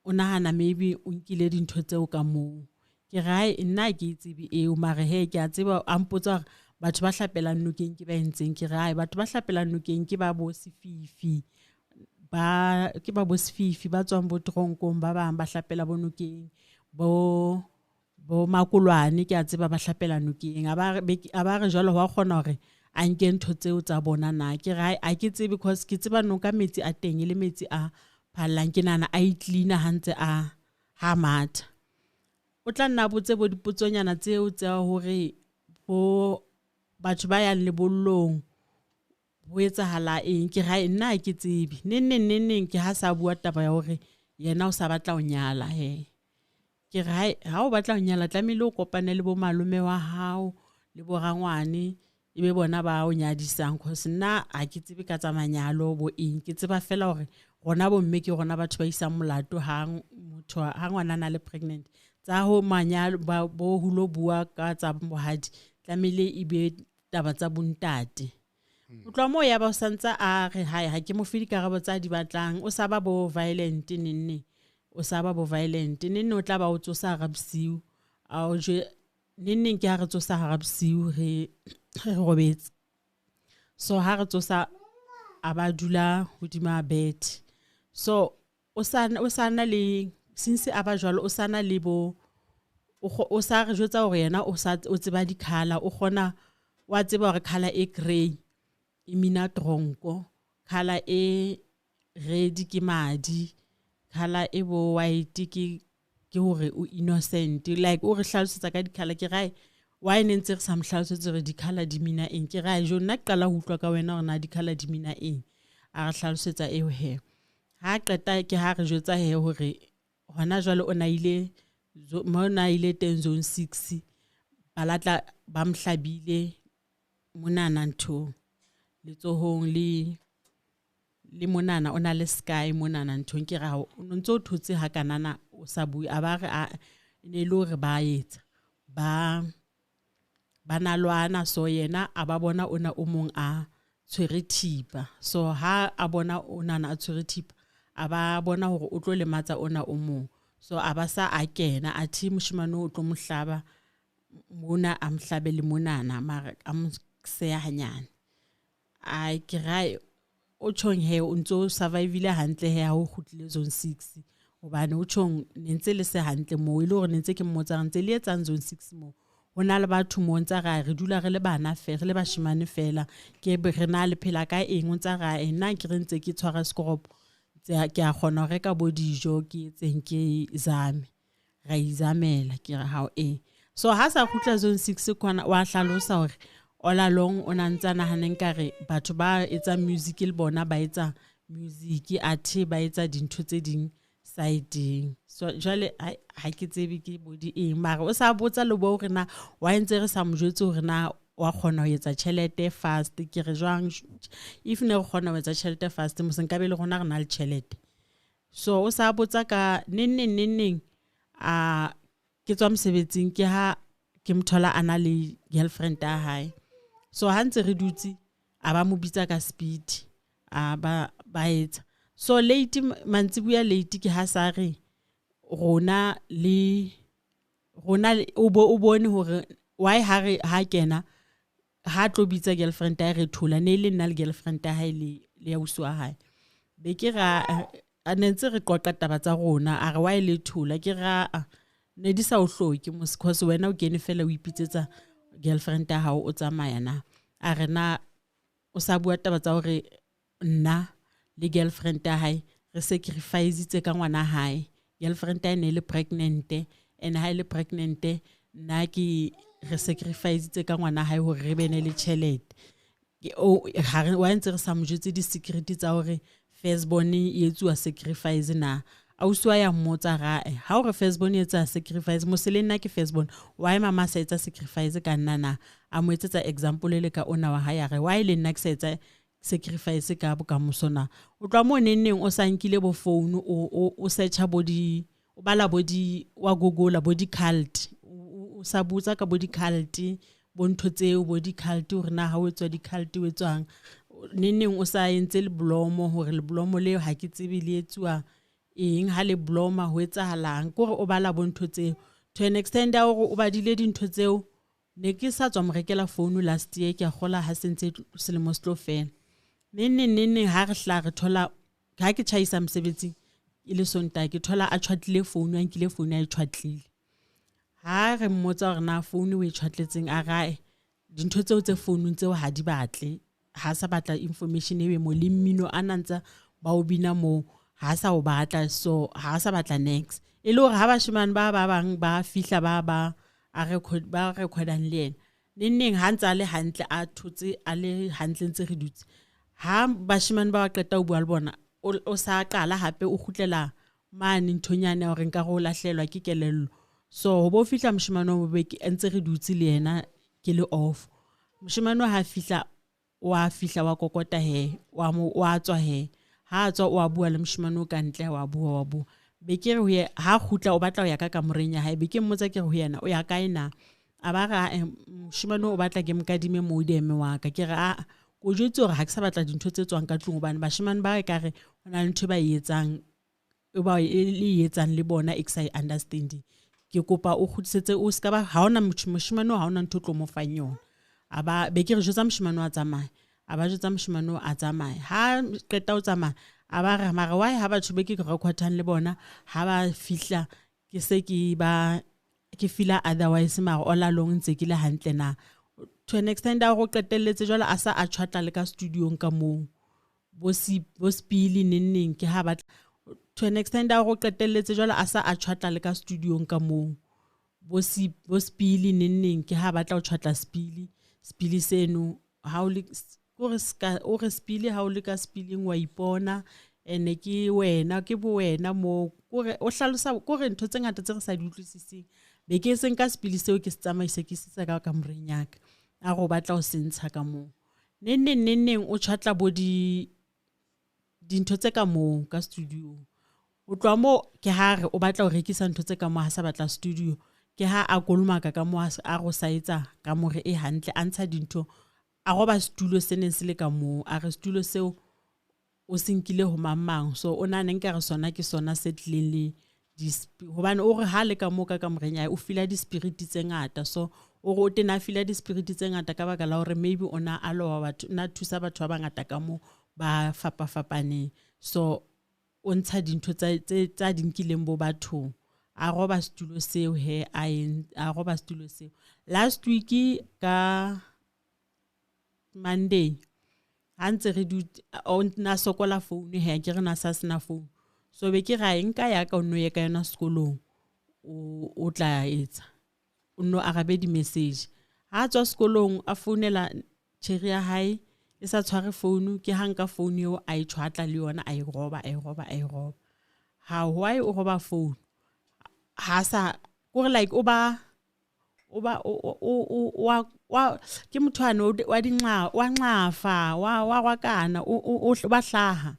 o nahana maybe o nkile dintho tseo ka moo. Ke re nna ke tsebe eo, mare he ke a tseba a mpotsa hore batho ba hlapelang nokeng ke ba entseng, ke re batho ba hlapelang nokeng ke ba bo sefifi, ba ke ba bo sefifi ba tswang bo tronkong, ba bang ba hlapela bo nokeng, bo makolwane ke a tseba ba hlapela nokeng. A ba re jwalo wa kgona hore a nke ntho tseo tsa bona na, ke re a ke tsebe because ke tseba noka metsi a teng e le metsi a phallang, ke nahana a i-cleaner ha ntse a ha matha. O tla nna botse bo dipotsonyana tseo tsa hore bo batho ba yang lebollong ho etsahala eng, ke ra nna ke tsebe neng ke ha sa bua taba ya hore yena o sa batla ho nyala he. Ke re ha o batla ho nyala tlamehile o kopane le bo malome wa hao le bo rangwane e be bona ba o nyadisang, cause nna ha ke tsebe ka tsa manyalo bo eng, ke tseba fela hore rona bo mme ke rona batho ba isang molato ha motho ha ngwana na le pregnant tsa ho manyalo ba bo hulo bua ka tsa bohadi tlamehile e be taba tsa bontate. O tloha moo ya ba o santsa a re hae ha ke mo fe dikarabo tsa di batlang, o sa ba bo violent nenne. O sa ba bo violent nenne, o tla ba o tsosa hara bosiu. A o je nenneng ke ha re tsosa hara bosiu re robetse. So ha re tsosa a ba dula hodima bed. So o sa na le since a ba jwalo o sa na le bo o sa re jwetsa hore yena o sa o tseba dikhala, o kgona wa tseba hore khala e grey e mina tronko, khala e red ke madi, khala e bo white ke hore o innocent. Like o re hlalosetsa ka dikhala, ke rae why ne ntse re sa mo hlalosetse hore dikhala di mina eng, ke rae jo nna qala ho utlwa ka wena hore na dikhala di mina eng. A re hlalosetsa eo he. Ha qeta ke ha re jwetsa he hore hona jwale o na ile mo na ile teng zone 6 ba latla ba mhlabile monana ntho letsohong le monana o na le sky monana nthong, ke ra o ntso o thotse ha kanana o sa bue. A ba re a ne le hore ba etsa ba na lwana, so yena a ba bona ona o mong a tshwere thipa, so ha a bona onana a tshwere thipa a ba bona hore o tlo lematsa ona o mong, so a ba sa a kena a thi moshemane o tlo mohlaba mona a mohlabe le monana mara a mo seya hanyane. Ai ke rae o tjhong he o ntso survivile hantle he ha o kgutlile zone 6, hobane o tjhong ne ntse le se hantle moo, e le hore ne ntse ke mmotsa ntse le etsang zone 6 moo ho na le batho mo ntsa ra re dula re le bana fe re le bashemane fela, ke re na le phela ka eng, o ntsa ra nna ke re ntse ke tshwara sekoropo ke a kgona ho reka bo dijo ke etseng ke zame ra izamela ke re ha e. So ha sa kgutla zone 6 kwana wa hlalosa hore all along o na ntsa nahaneng ka re batho ba etsa music le bona ba etsa music athe ba etsa dintho tse ding sideng. So jwale ha ke tsebe ke body eng, mara o sa botsa le bo hore na wa ntse re sa mo jwetse hore na wa kgona ho etsa tjhelete fast, ke re jwang if ne re kgona ho etsa tjhelete fast mo senka be le rona re na le tjhelete. So o sa botsa ka nenneng a ke tswa mosebetsing ke ha ke mothola a na le girlfriend ya hae. So ha ntse re dutse a ba mo bitsa ka speed a ba etsa. So late mantsibuya late ke ha sa re rona le rona o bone hore why ha re ha kena ha tlo bitsa girlfriend ya re thola ne le nna le girlfriend ya hae le ya usi wa hae. Be ke ra a ne ntse re qoqa taba tsa rona a re why le thola, ke ra ne di sa o hloke mos cause wena o kene fela o ipitsetsa girlfriend ya hao o tsamaya na. A re na o sa bua taba tsa hore nna le girlfriend ya hae re sacrifice ka ngwana hae, girlfriend ya ne le pregnant and ha ile pregnant nna ke re sacrifice ka ngwana hae hore re bene le tjhelete. O ha re wa ntse re sa mo jwetse di secret tsa hore firstborn e etsuwa sacrifice na. Ausi wa ya mmotsa rae ha o re firstborn e etsa sacrifice mose le nna ke firstborn why mama sa etsa sacrifice ka nna na, a mo etsetsa example le ka ona wa hae a re why le nna ke sa etsa sacrifice ka bokamoso na. O tloha moo nenneng o sa nkile bo phone o searcha bo di o bala bo di wa google bo di cult o sa botsa ka bo di cult bo ntho tseo bo di cult hore na ha o etswa di cult o etswang nenneng o sa entse le blomo hore le blomo leo ha ke tsebe le etsuwa eng ha le bloma ho etsahalang, kore o bala bo ntho tseo to an extent ya hore o badile dintho tseo. Ne ke sa tswa mo rekela phone last year ke a kgola ha sentse selemo se tlo fela. Nenneng ha re hla re thola ha ke tjhaisa mosebetsing e le Sontaha ke thola a tjhwatlile phone a nkile phone a e tjhwatlile. Ha re mmotsa hore na phone o e tjhwatletseng a rae dintho tseo tse founung tseo ha di batle, ha sa batla information e mo le mmino a na ntsa ba o bina moo ha sa o batla, so ha sa batla next. E le hore ha bashemane ba ba bang ba fihla ba ba a record ba recordang le yena nenneng ha ntsa le hantle a thotse a le hantle ntse re dutse ha bashemane ba qeta ho bua le bona o sa qala hape o kgutlela mane nthonyane ya hore nka go lahlelwa ke kelello. So ho bo fihla moshemane o be ke ntse re dutse le yena ke le off. Moshemane ha fihla wa fihla wa kokota he wa mo wa tswa he ha tswa wa bua le moshemane o ka ntle wa bua be ke re ho ye ha kgutla o batla ho ya ka kamoreng ya hae, be ke mmotsa ke re ho yena o ya kae na, a ba ra moshemane o batla ke mokadime modeme wa ka, ke re a Ko jwetse hore ha ke sa batla dintho tse tswang ka tlung hobane bashemane ba ekare ho na le ntho e ba e etsang e ba e le etsang le bona e ke sa e understanding. Ke kopa o kgutlisetse o ska ba ha hona moshemane ha hona ntho tlo mo fang yona. A ba be ke re jwetsa moshemane wa tsamaya. A ba jwetsa moshemane a tsamaya. Ha qeta o tsamaya a ba re mara why ha batho be ke recordang le bona ha ba fihla ke se ke ba ke feel otherwise mara all along ntse ke le hantle na. To an extent a go qetelletse jwale a sa a tjhatla le ka studio-ong ka moo bo spili neng ke ha batla. To an extent a go qetelletse jwale a sa a tjhatla le ka studio-ong ka moo bo spili neng ke ha batla o tjhatla spili seno ha o le o re spili ha o le ka spiling wa ipona ene ke wena ke bo wena mo kore o hlalosa kore ntho tse ngata tse re sa di utlwisiseng. Be ke seng ka spili seo ke se tsamaise ke sitsa ka kamoreng ya ka a go batla o sentsha ka moo. Neng o tjhatla bo di dintho tse ka moo ka studio. O tloha moo ke ha re o batla ho rekisa ntho tse ka moo ha sa batla studio. Ke ha a kolomaka ka moo a go sa etsa kamore e hantle a ntsha dintho a roba studio se neng se le ka moo a re studio seo o se nkile ho mang. So o na neng ka re sona ke sona se tlileng le hobane o re ha le ka moo ka kamoreng ya o feel di spirit tse ngata. So o re o tena feel di spirit tse ngata ka baka la hore maybe o na alowa batho na thusa batho ba bangata ka moo ba fapafapaneng. So o ntsha dintho tsa di nkileng bo bathong a roba studio seo he a roba studio seo. Last week ka Monday ha ntse re o na sokola phone he ke re na sa sena phone. So be ke ra nka ya ka no ye ka yona sekolong o tla etsa o no arabe di message. Ha tswa sekolong a founela cherry ya hae e sa tshware phone ke ha nka phone eo a e tshwatla le yona a e roba a e roba a e roba. Ha why o roba phone ha sa kore like o ba o wa ke motho ane wa dinxa wa nxafa wa rwakana o ba hlaha.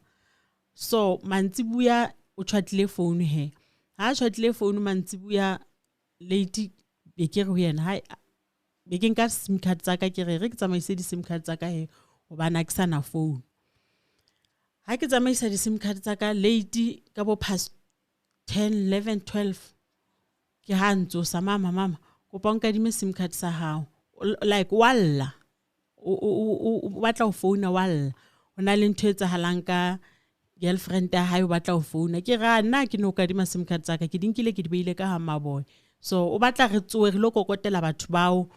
So mantsibuya o tjhatlile phone he ha tjhatlile phone mantsibuya late be ke re ho yena ha be ke nka sim card tsa ka ke re ke tsamaise di sim card tsa ka he hobane ha ke sana phone. Ha ke tsamaisa di sim card tsa ka late ka bo past 10 11 12 ke ha ntso sa mama kopa o nkadime sim card sa hao like walla o batla ho founa walla ho na le ntho e etsahalang ka girlfriend ya hae o batla ho founa ke ra nna ke no kadima sim card tsa ka ke di nkile ke di beile ka ha maboy. So o batla re tsoe re lo kokotela batho bao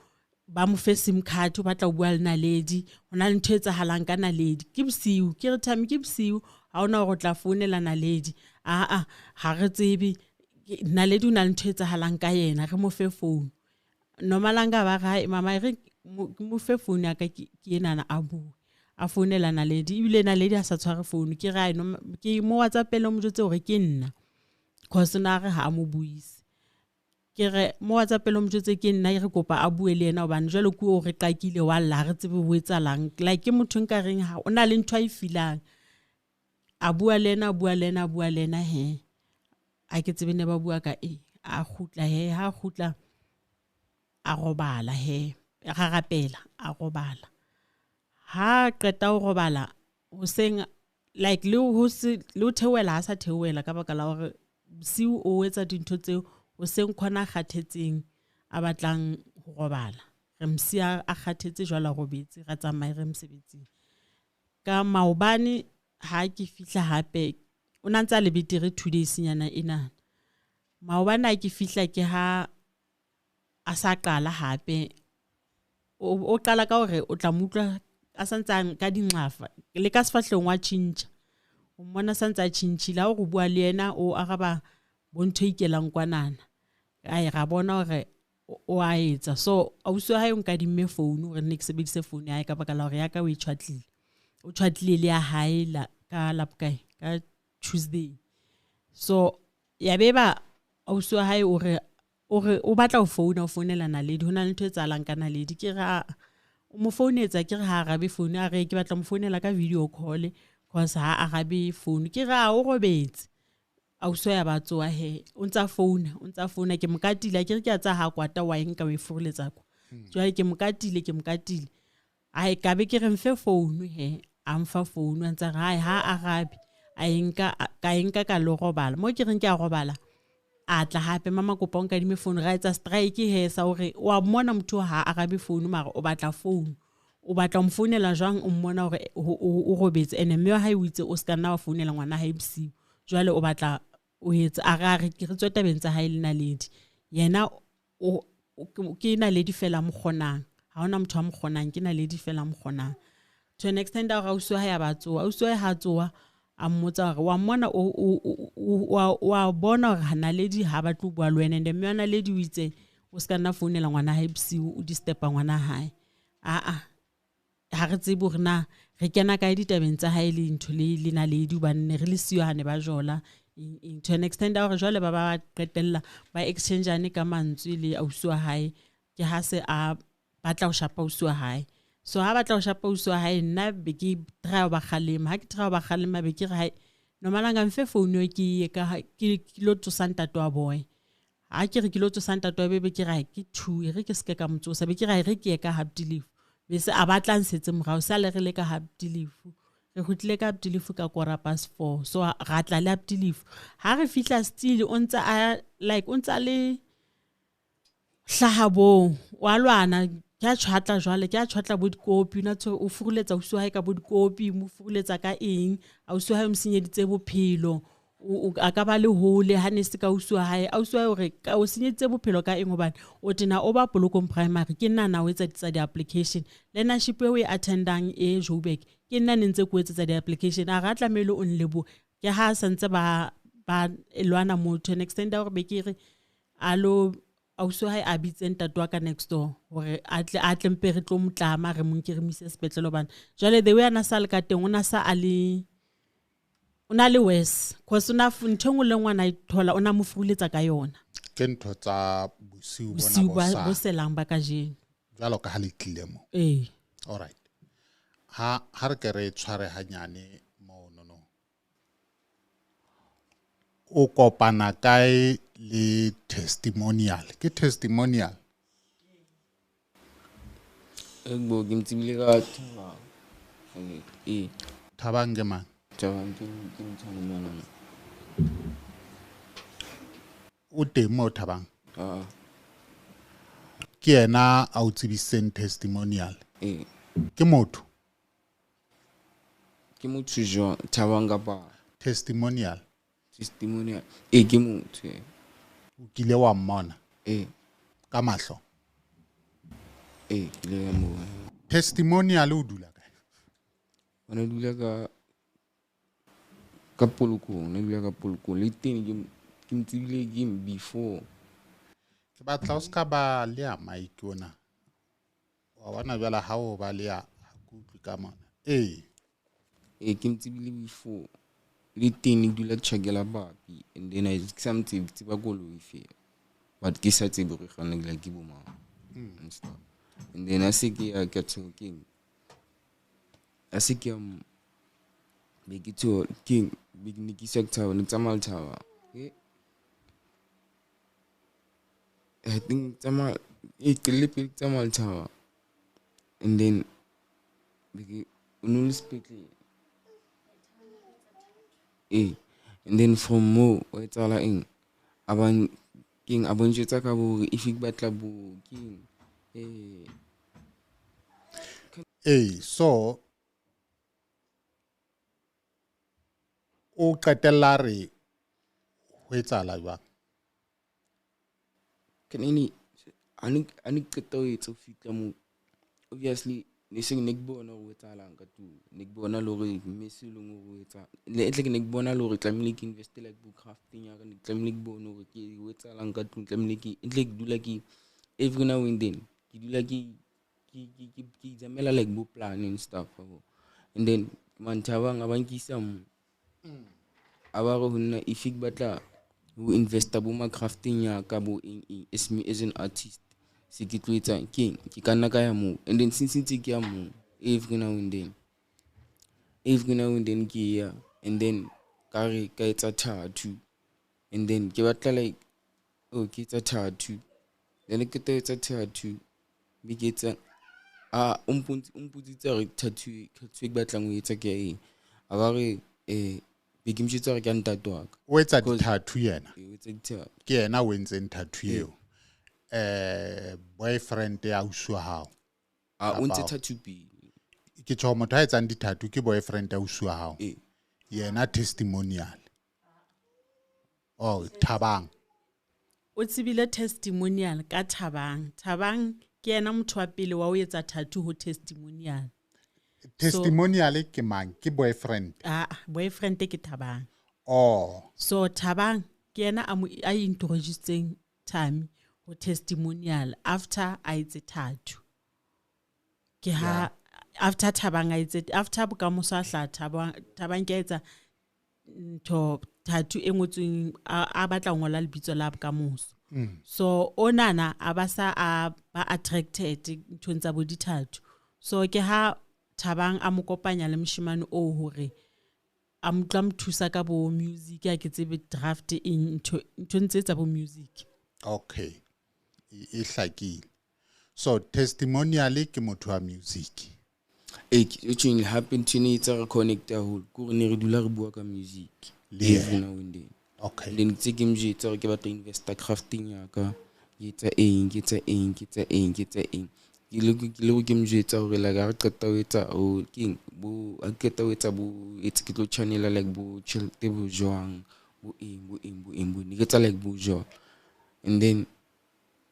ba mo fe sim card o batla ho bua le Naledi ho na le ntho e etsahalang ka Naledi ke bosiu ke re thami ke bosiu ha ona hore o tla founela Naledi a ha re tsebe Naledi o na le ntho e etsahalang ka yena re mo fe phone. Nomalanga ba re mama re mo fe phone ya ka ke enana a bua a founela Naledi ebile Naledi a sa tshware phone ke ra ke mo WhatsApp le mo jwetse hore ke nna cause na re ha mo buise ke re mo WhatsApp le mo jwetse ke nna re kopa a bue le yena hobane jwale ke o re qakile wa lla re tsebe ho etsalang like ke motho nka reng ha o na le ntho a e feelang a bua le yena bua le yena bua le yena he a ke tsebe ne ba bua ka e a kgutla he ha kgutla a robala he ra rapela a robala ha qeta ho robala hoseng like le ho se le ho theohela ha sa theohela ka baka la hore bosiu o etsa dintho tseo hoseng khona kgathetseng a batlang ho robala re msiya a kgathetse jwale a robetse ra tsamaye re mosebetsing. Ka maobane ha ke fihla hape o na ntsa le betere 2 days nyana ena maobane ha ke fihla ke ha a sa qala hape o qala ka hore o tla mutlwa a santsa ka dinxafa le ka sefahlehong wa tjhintjha o mmona santsa tjhintjhile ha o bua le yena o araba bo ntho ikelang kwanana ai ra bona hore o a etsa. So ausi wa hae o nkadimme phone hore nne ke sebedise phone ya hae ka baka la hore ya ka o e tjhatlile o tjhatlile le ya hae la ka labokae ka Tuesday. So ya beba ausi wa hae o re o batla ho founa o founela Naledi ho na le ntho e etsahalang ka Naledi ke re o mo founetsa ke re ha arabe phone a re ke batla mo founela ka video call cause ha arabe phone ke re o robetse ausi ya ba tsoa he o ntsa founa ke mokatile ke re ke a tsa ha kwata wa eng ka o e furuletsa kwa jwale ke mokatile Ai ka be ke re mfe phone he, a mfa phone a ntse re hai ha arabe. A enka ka enka ka lo robala. Mo ke reng ke a robala. A tla hape mama kopa o nkadime phone ra etsa strike he sa hore wa mmona motho ha arabe phone mara o batla phone. O batla mo founela jwang o mmona hore o robetse ene mme wa hae o itse o ska nna wa founela ngwana hae bosiu. Jwale o batla o etsa a re ke re tswe tabeng tsa hae le Naledi. Yena o ke Naledi fela mo kgonang. Ha hona motho a mo kgonang, ke Naledi fela mo kgonang. To an extent a ausi wa hae a ba tsoha, ausi wa hae ha tsoha a mmotsa hore wa mmona o wa bona hore Naledi ha batle ho bua le wena, and mme wa Naledi o itse o ska nna founela ngwana hae bosiu, o disturba ngwana hae. Aa ha re tsebe hore na re kena kae ditabeng tsa hae le ntho le Naledi hobane ne re le siyo ha ne ba jola. To an extent a hore jwale ba ba qetella ba exchangeane ka mantswe le ausi wa hae, ke ha se a batla ho shapa ausi wa hae. So ha batla ho shapa ausi wa hae, nna be ke try ho ba kgalema. Ha ke try ho ba kgalema be ke re hai Nomalanga mfe phone eo ke ye ka ke lo tsosa ntate wa boy. Ha ke re ke lo tsosa ntate wa boy, be ke re hai ke 2 e re ke seke ka mo tsosa, be ke re hai re ke ye ka Haptilifu. Be se a batla nsetse morao, sa le re le ka Haptilifu. Re kgutlile ka Haptilifu ka 4:15. So ra tla le Haptilifu. Ha re fihla still o ntse a like o ntse a le hlaha bong wa lwana, ke a tjhwatla jwale, ke a tjhwatla bo dikopi, na o furuletsa ausi wa hae ka bo dikopi, mo furuletsa ka eng, ausi wa hae o mo senyeditse bophelo, a ka ba le hole ha ne se ka ausi wa hae, ausi wa hae hore ka o senyeditse bophelo ka eng hobane o tena o ba Polokong Primary, ke nna na o etsa tsa di-application, learnership eo e attendang e Joburg, ke nna ne ntse ke o etsetsa di-application, a re a tlamehile o nlebohe. Ke ha santse ba lwana mo to an extent hore be ke re alo ausi wa hae a bitse ntate wa ka next door hore a tle mpe re tlo mo tlama re mo nke re mo ise sepetlele hobane jwale the way a na sa le ka teng o na sa a le o na le worse cause o na ntho engwe le nngwe a na e thola o na mo furuletsa ka yona. Ke ntho tsa bosiu bona bo selang ba kajeno jwalo ka ha le tlile mo. Ee. All right. Ha re ke re tshware hanyane mo no. O kopana kae le testimonial? Ke testimonial. Ego ke mtsibile ka Thabang. E. Thabang ke mang? Thabang ke mthana mona. O teng mo Thabang? Ah. Ke yena a o tsebisitseng testimonial. E. Ke motho. Ke motho jwang? Thabang kapa testimonial? Testimonial. E ke motho. O kile wa mmona? E. Ka mahlo? E, ke ile ka mmona. Testimonial o dula kae? O ne dula ka Polokong, ne dula ka Polokong. Le teng ke mtsebile ke before. Ke batla o ska ba le ya mic ona. Wa bona jwale ha o ba le ya ha ke utlwe ka mona. E. E ke mtsebile before. Le teng ne dula tjhakela papi and then I something tseba koloi fela. But ke sa tsebe hore kgona ke like bo mang. And stuff. And then I say ke ya ke talking. I say ke be ke to king be ne ke sa tshaba ne tsamaya tshaba. I think tsamaya e qele pele tsamaya tshaba. And then be ke no le sepetlele. E and then from mo o etsala eng aban king a bontsetsa ka bo if ke batla bo king so o qetella re ho etsala jwang? Ke nene ani qeta ho etsa fitla mo obviously ne se ne ke bona ho etsahalang ka tlung, ne ke bona le hore mme se leng hore o etsa le etle ke ne ke bona le hore tlamehile ke invest like bo crafting ya ka, ne tlamehile ke bone hore ke ho etsahalang ka tlung, tlamehile ke etle ke dula ke every now and then ke dula ke izamela like bo plan and stuff. And then man Thabang a ba nkisa mo a ba re ho nna if ke batla ho investa bo ma crafting ya ka bo eng eng as me as an artist se ke tlo etsa keng ke ka nna ka ya moo. And then since ntse ke ya moo every now and then ke ya and then ka re ka etsa tattoo and then ke batla like oh ke etsa tattoo then ke tlo etsa tattoo be ke etsa A o mpontshitse hore tattoo e ke batlang ho etsa ke ya eng. A ba re be ke mo jwetsa hore ke ya ntate wa ka. O etsa di-tattoo yena? Ee, o etsa di-tattoo. Ke yena o entseng tattoo eo. Boyfriend ya ausi wa hao. A o ntse tattoo pele. Ke tjho motho a etsang di-tattoo ke boyfriend ya ausi wa hao. Ee. Yena testimonial. Oh, Thabang. O tsebile testimonial ka Thabang. Thabang ke yena motho wa pele wa ho etsa tattoo ho testimonial. Testimonial ke mang? Ke boyfriend. Ah, boyfriend ke Thabang. Oh. So Thabang ke yena a mo a introducing Thami ho testimonial after a etse tattoo. Ke ha after Thabang a etse after bokamoso a hla Thabang ke etsa ntho tattoo e ngotsweng a batla ngola lebitso la bokamoso. So onana a ba sa a ba attracted nthong tsa bo di-tattoo. So ke ha Thabang a mo kopanya le moshemane o hore a mo tla mo thusa ka bo music a ke tsebe draft eng ntho ntse tsa bo music. Okay. E hlakile. So testimonial ke motho wa music. E tjeng happen to ne tsa re connect haholo. Ke hore ne re dula re bua ka music. Every now and then. Okay. Then tse ke mjwetsa hore ke batla investa crafting ya ka. Ke etsa eng, ke etsa eng, ke etsa eng, ke etsa eng. Ke le ke mjwetsa hore like ha re qeta ho etsa o keng bo ha qeta ho etsa bo etsa ke tlo channel like bo tjhelete bo jwang bo eng bo eng bo eng bo ne ke etsa like bo jwang. And then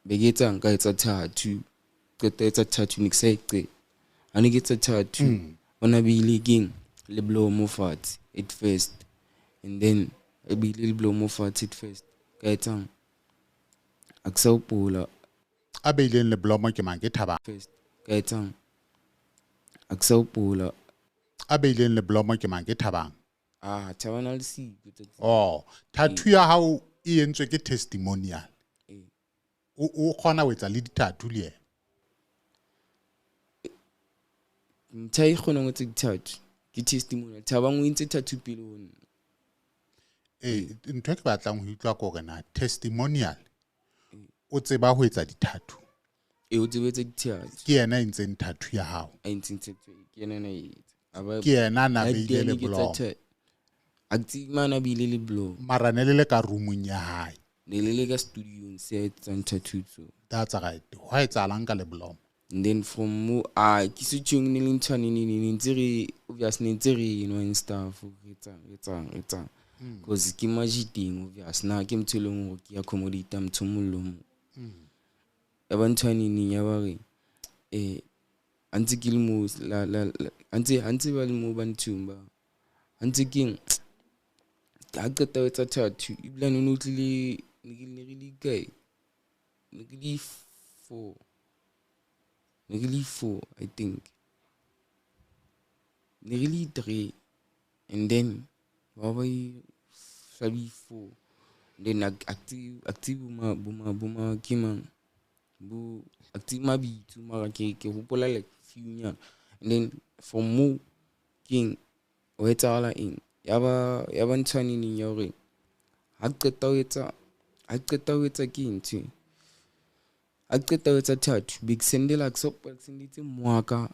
be ke etsa nka etsa tattoo. Qeta etsa tattoo ne ke sa e qeta. Ha ne ke etsa tattoo ona beile keng le blow mo fatshe at first. And then e beile le blow mo fatshe at first. Ka etsang a ke sa hopola. A beileng le blomo ke mang? Ke Thabang. First ka etsang a ke sa hopola. A beileng le blomo ke mang? Ke Thabang. Ah, Thabang a le siko tsatsi. Oh, tattoo ya hao e entswe ke testimonial. O kgona ho etsa le di-tattoo le yena? Ntho e kgonang ho etsa di-tattoo ke testimonial. Thabang o entse tattoo pele ho nna. Ntho e ke batlang ho utlwa ke hore na testimonial o tseba ho etsa di-tattoo. Ee, o tseba etsa di-tattoo. Ke yena a entseng tattoo ya hao. A entseng tattoo, ke yena na etsa. Ke yena na beile le blomo. A ke tsebe mane a beile le blomo. Mara ne le le ka roomong ya hae. Ne le le ka studio-ong se a etsang tattoo tso. That's right. Hwa etsahalang ka le blomo? And then from mo a ke se tjhong ne le ntho ne ntse re obvious ne ntse re you know and stuff re etsang. Because ke majiteng obvious na ke motho e leng hore ke accommodate motho mong le mong. Ya ba ntho neng ya ba re a ntse ke le mo la a ntse ba le mo ba nthong ba a ntse ke ha qeta ho etsa tattoo ebile ne o tlile ne re le kae ne ke le 4 ne ke le 4 I think ne re le 3 and then ba ba sabi 4 then active boma ke mang bo active mabitso mara ke hopola like few nyana. And then from mo keng o etsahala eng ya ba ntho neng ya hore ha qeta ho etsa ke ntho ha qeta ho etsa tattoo be ke sendela ke so senditse moaka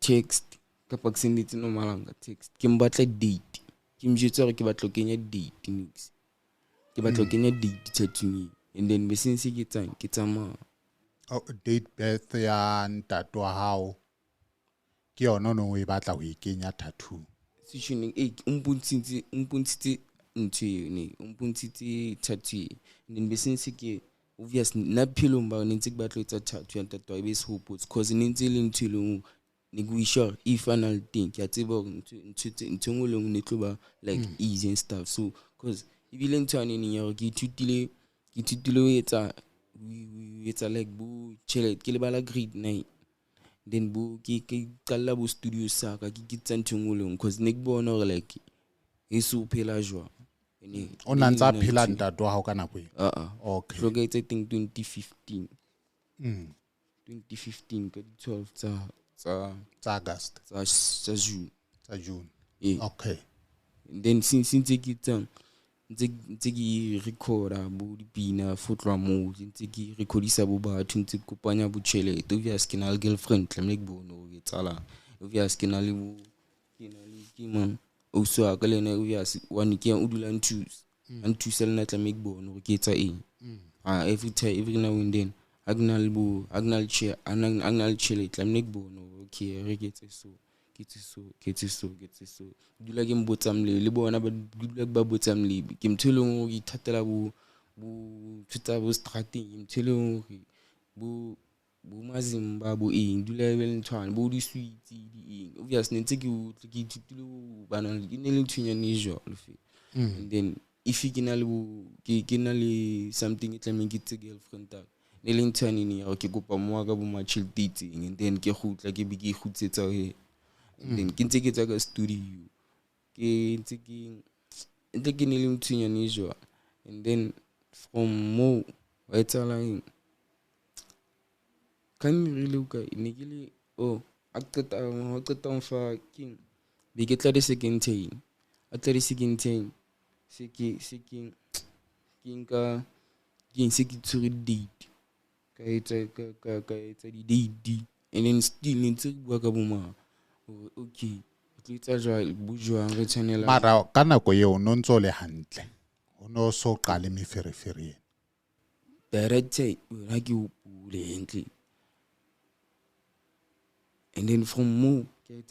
text kapa ke senditse normalanga text ke mbatla date ke mjwetsa hore ke batla ho kenya date next ke batla ho kenya date tattoo and then be since ke tsang ke tsamaya. Oh, date birth ya ntate wa hao ke yona no e batla ho e kenya tattoo. Sessioneng e o mpontshitse ntho eo ne o mpontshitse tattoo and then be since ke obvious nna phelong ba ne ntse ke batla ho etsa tattoo ya ntate wa e be sehopotso cause ne ntse e le ntho e leng ne ke wish hore if a na le teng ke a tseba hore ntho engwe le engwe ne tlo ba like easy and stuff. So cause ebile ntho yane neng ya hore ke ithutile ho etsa like bo tjhelete ke lebala grade 9 then bo ke qalla bo studio sa ka ke tsa ntho engwe le engwe cause ne ke bona hore like e so phela jwang. O na ntsa phela ntate wa hao ka nako eo? Okay. Hloka etsa teng 2015. 2015 ka di 12 tsa August. Tsa June. Tsa June. Yeah. Okay. And then since ke tsang Ntse ke recorda bo dipina fo tloha moo, ntse ke recordisa bo batho, ntse ke kopanya bo tjhelete. Obvious ke na le girlfriend, tlamehile ke bone hore etsahalang. Obvious ke na le bo ke na le ke mang ausi wa ka le yena, obvious one ke o dula a nthusa, a nthusa le nna, tlamehile ke bone hore ke etsa eng. Ah, every time, every now and then, ha ke na le bo ha ke na le tjhe ha ke na le tjhelete, tlamehile ke bone hore okay, re ke etse so, ke etse so, ke etse so, ke etse so. Dula ke mbotsa molebi, le bona ba dula ke ba botsa molebi. Ke motho e leng hore ke ithatela bo ntho tsa bo strateng, ke motho e leng hore bo mazimba bo eng, dula e be le nthwane bo di-sweets di eng. Obvious ne ntse ke utlwe ke ithutile ho bana, ke ne le nthonyana e jwalo feela. And then if ke na le bo ke na le something e tlamehang ke tse girlfriend ya ka, ne le ntho yanene ya hore ke kopa mo wa ka bo ma tjhelete e itseng, and then ke kgutla ke be ke e kgutlisetsa ho yena. And then ke ntse ke tswa ka studio, ke ntse ke ntse ke ne le nthonyana e jwalo. And then from moo wa etsahala eng, ka re ile kae, ne ke le oh, a qeta ha qeta ho mfa keng, be ke tla di second term, a tla di second term, se ke nka keng, se ke tshwere date, ka etsa ka etsa di-date. And then still ne ntse re bua ka bo mang hore okay, re tlo etsa jwang, bo jwang re tshwanela. Mara ka nako eo no ntso le hantle, o no so qale meferefere ena? Director wena ke hopole hantle. And then from moo ke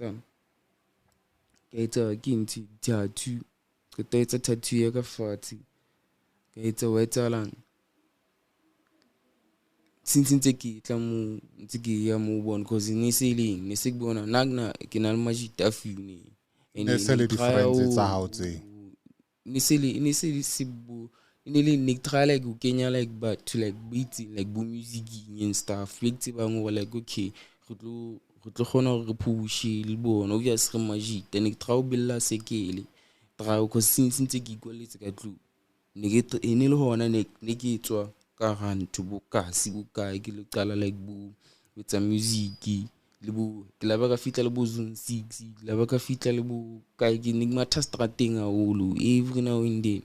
etsa ke ntse tattoo, qeta etsa tattoo ya ka fatshe, ka etsa wa etsahalang, since ntse ke tla mo ntse ke ya mo bona, cause ne se leng ne se ke bona nna na ke na le majita a few ne. Ne se le di-friends tsa hao tse? Ne se le ne se se bo ne le ne ke try like ho kenya like batho like bo itseng like bo music and stuff, be ke tsebang hore like okay, re tlo kgona hore re push-e le bona. Obvious re majita, ne ke try ho bella sekele try, cause since ntse ke ikwalletse ka tlung, ne ke e ne le hona ne ke tswa ka hara ntho bo kasi bo kae, ke lo qala like bo etsa music le bo ke la ba ka fihla le bo zone 6, ke la ba ka fihla le bo kae, ke ne ke matha strateng haholo every now and then.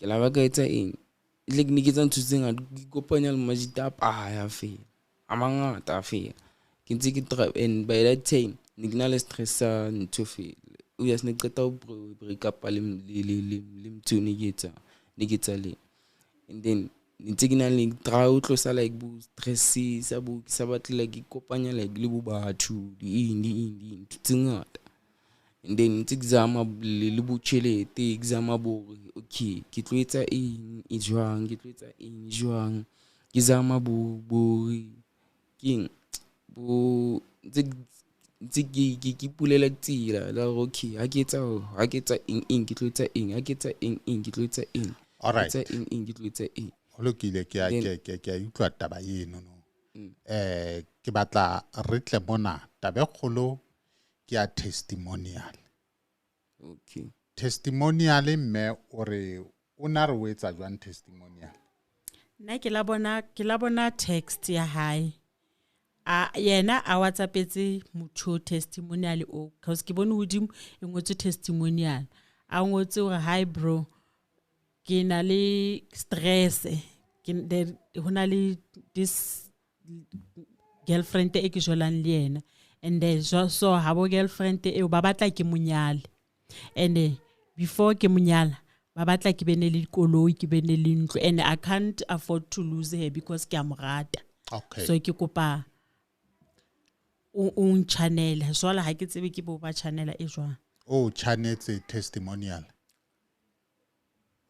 Ke la ba ka etsa eng, like ne ke etsa ntho tse ngata, ke ikopanya le majita a paya fela a mangata fela, ke ntse ke try. And by that time ne ke na le stress sa ntho fela, obvious ne ke qeta ho break up le motho ne ke etsa le. And then ne ntse ke na le try ho tlosa like bo stress sa bo ke sa batle like ikopanya like le bo batho di eng di eng di eng, ntho tse ngata. And then ntse ke zama le bo tjhelete, ke zama bo hore okay, ke tlo etsa eng e jwang, ke tlo etsa eng jwang, ke zama bo keng bo ntse ke ipulela tsela la hore okay, ha ke etsa eng eng, ke tlo etsa eng, ha ke etsa eng eng, ke tlo etsa eng, Alright. etsa eng eng, ke tlo etsa eng. Ho lokile, ke a ke a utlwa taba eno no. Ke batla re tle mona, taba e kgolo ke ya testimonial. Okay. Testimonial, mme o re o na re o etsa jwang testimonial? Nna ke la bona text ya hae, a yena a whatsappetse motho testimonial o, cause ke bone hodimo e ngotswe testimonial, a ngotse hore hi bro, ke na le stress, ke ho na le this girlfriend e ke jolang le yena, and so ha bo girlfriend eo ba batla ke monyale, and before ke monyala ba batla ke bene le dikoloi, ke bene le ntlo, and I can't afford to lose her because ke a mo rata. Okay. So ke kopa o ntjhanele jwale, ha ke tsebe ke bo ba channela e jwang. O chanetse testimonial?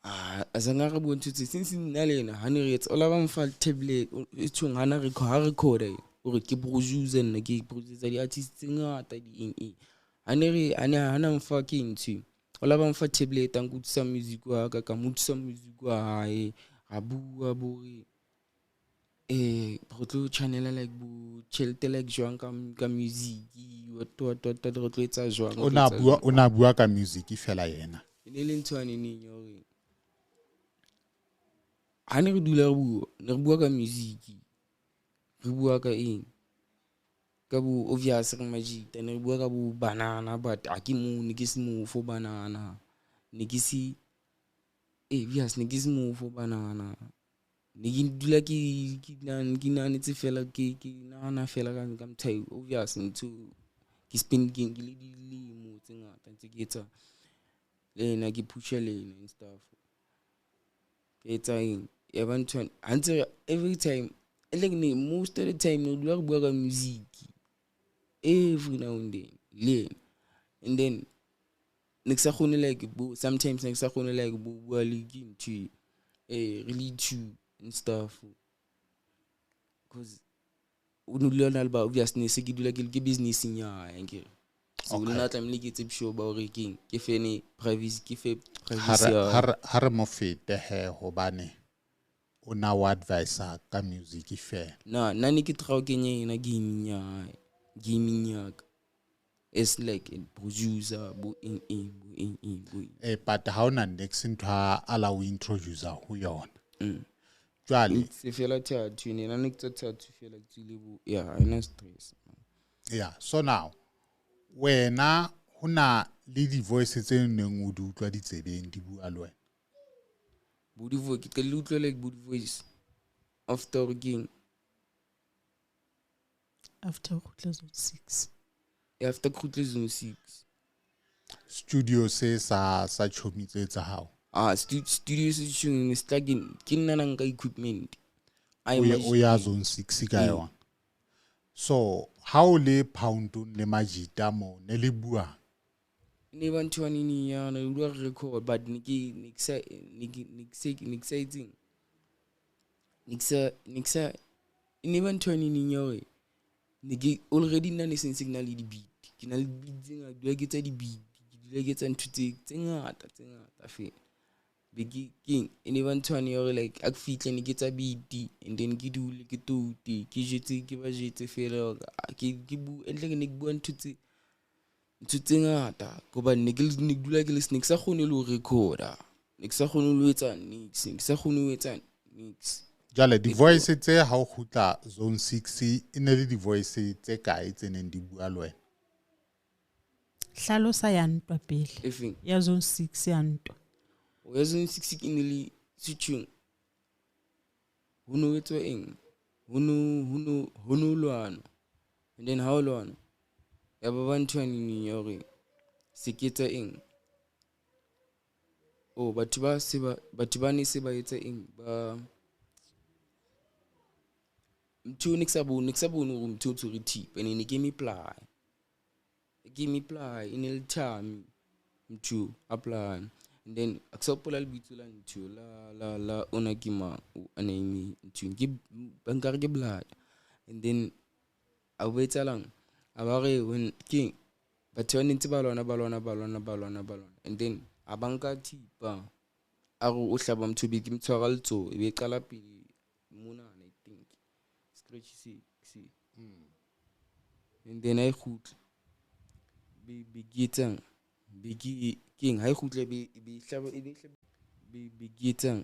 Ah, azange re bue ntho tse since nna le ena ha ne re etsa o la ba mfa tablet e tshweng hana re ha record hore ke producer, nna ke producer di-artist tse ngata di eng eng, ha ne re ha ne hana mfa ke ntho o la ba mfa tablet, a nkutlwisa music wa ka, ka mo utlwisa music wa hae, ra bua bo re re tlo channela like bo tjhelete like jwang ka music, what what what what, re tlo etsa jwang, re O tlo na etsa bua jwang. O na bua ka music fela yena? E ne le ntho yaneneng ya hore ha ne re dula re bua, ne re bua ka music, re bua ka eng, ka bo obvious re majita, ne re bua ka bo banana, but ha ke mo ne ke se mo for banana, ne ke se Obvious ne ke se mofo banana. Ne ke dula ke ke nahanetse fela ke nahana fela ka mthai obvious ntho ke spend ke le dilemo tse ngata ntse ke etsa le ena ke pusha le ena and stuff. Ke etsa eng ya ba ntho ha ntse every time like ne most of the time ne dula re bua ka music every now and then le ena. And then ne ke sa kgone like bo sometimes ne ke sa kgone like bo bua le ke ntho really two and stuff because o no dula na le ba obvious ne se ke dula ke ke business ya hae akere. So Okay. le nna tlamehile ke etse sure ba hore keng ke fene privacy ke fe privacy ya Ha re mo fete he hobane o na o advisa ka music fela. Na nna ne ke try ho kenya yena gaming ya hae gaming ya ka. It's like a producer bo eng eng bo eng eng bo eng. But ha ona next ntho a la o introduce ho yona. Jwale Se fela tattoo ne nna ne ke tsa tattoo fela ke tswile bo ya ha ena stress. Yeah, so now wena hona le di-voice tse neng o di utlwa ditsebeng di bua le wena. Bo di-voice ke qadile utlwa like bo di-voice after keng After ho kgutla zone 6. After kgutle zone 6. Studio se sa chomi tse tsa hao. Studio se tshong ne se tla ke nna na nka equipment. O ya zone 6 ka yona. So ha o le poundong le majita mo ne le bua? Ne ba ntho nini ya na dula re record but ne ke ne ke sa ne ke ne ke se ne ke sa etseng. Ne ke sa ne ke sa ne ba ntho nini ya hore ne ke already nna ne se ntse ke na le di-beat. Ke na le di-beat tse ngata, dula ke etsa di-beat, ke dula ke etsa ntho tse ngata tse ngata fela. Be ke keng e ne ba ntho yane ya hore like a ke fihle ne ke etsa beat and then ke dule ke toute ke jetse ke ba jetse fela hore ke bu entle ke ne ke bua ntho tse ngata hobane ne ke ne ke dula ke le ne ke sa kgone le ho recorda, ne ke sa kgone le ho etsa niks, ne ke sa kgone ho etsa niks. Jwale di-voice tse ha o kgutla zone 6 e ne le di-voice tse kae tse neng di bua le wena? Hlalosa ya ntwa pele. Efeng? Ya zone 6 ya ntwa. O ya zone 6 ke ne le sitshung. Ho no etswa eng? Ho no lwana. And then ha o lwana ya ba ba ntho nini ya hore se ke etsa eng? Oh, batho ba se ba batho ba ne se ba etsa eng? Ba ntho ne ke sa bone hore motho o tshwere thipa ene ne ke eme pla. Ke eme pla e ne le thami motho a pla. And then a ke sa hopola lebitso la ntho la ona ke mang a ne eme ntho ke ba nkare ke blood. And then a bo etsahalang? A ba re when ke batho ba ne ntse ba lwana ba lwana ba lwana ba lwana ba lwana. And then a ba nka thipa a re o hlaba motho be ke mo tshwara letsoho e be qala pele monana I think scratch se se. And then a e kgutla be ke etsang be ke keng ha e kgutla be hlaba e be be ke etsang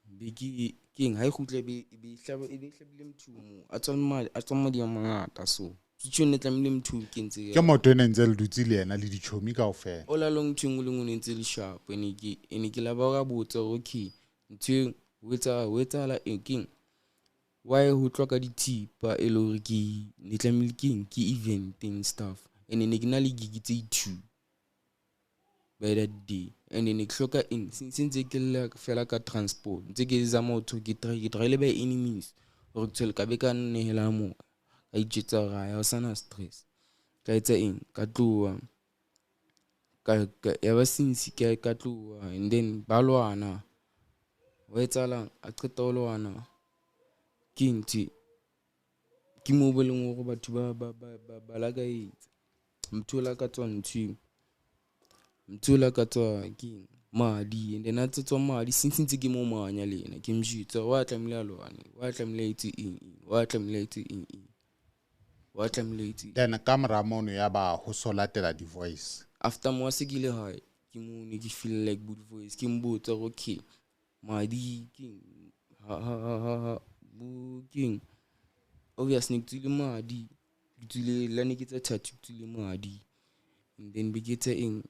be ke keng ha e kgutla be hlaba e be hlabile motho mo a tswa madi a mangata so tshone tlamehile motho ke ntse ke motho ene ntse le dutse le yena le dichomi kaofela all along ntho engwe le engwe ne ntse le sharp ene ke la ba ka botsa hore okay ntho ho etsahala eng keng why ho tlwa ka dithipa e le hore ke ne tlamehile keng ke event and stuff and ne ke na le gig tse 2 by that day and ne ke hloka eng se ntse ke lla fela ka transport ntse ke zama ho ke try le by enemies hore ke tswele ka be ka nehela mo ka itjetsa hore ha o sana stress ka etsa eng ka tloha ka ya ba since ke ka tloha and then ba lwana ho etsahalang a qeta ho lwana ke ntho ke mo bo leng hore batho ba la ka etsa motho la ka tswa ntho motho la ka tswa ke madi and then a tswa madi since ntse ke mo manya le yena ke mjitsa wa tlamehile a lwane wa tlamehile etse eng wa tlamehile etse eng wa tlamehile etse. Then ka mora mono ya ba ho so latela di-voice after mo se ke ile hae ke mo ne ke feel like good voice ke mbotsa okay madi ke ha bo keng obviously ke tswile madi ke tswile la ne ke tsa tattoo ke tswile madi and then be ke tsa eng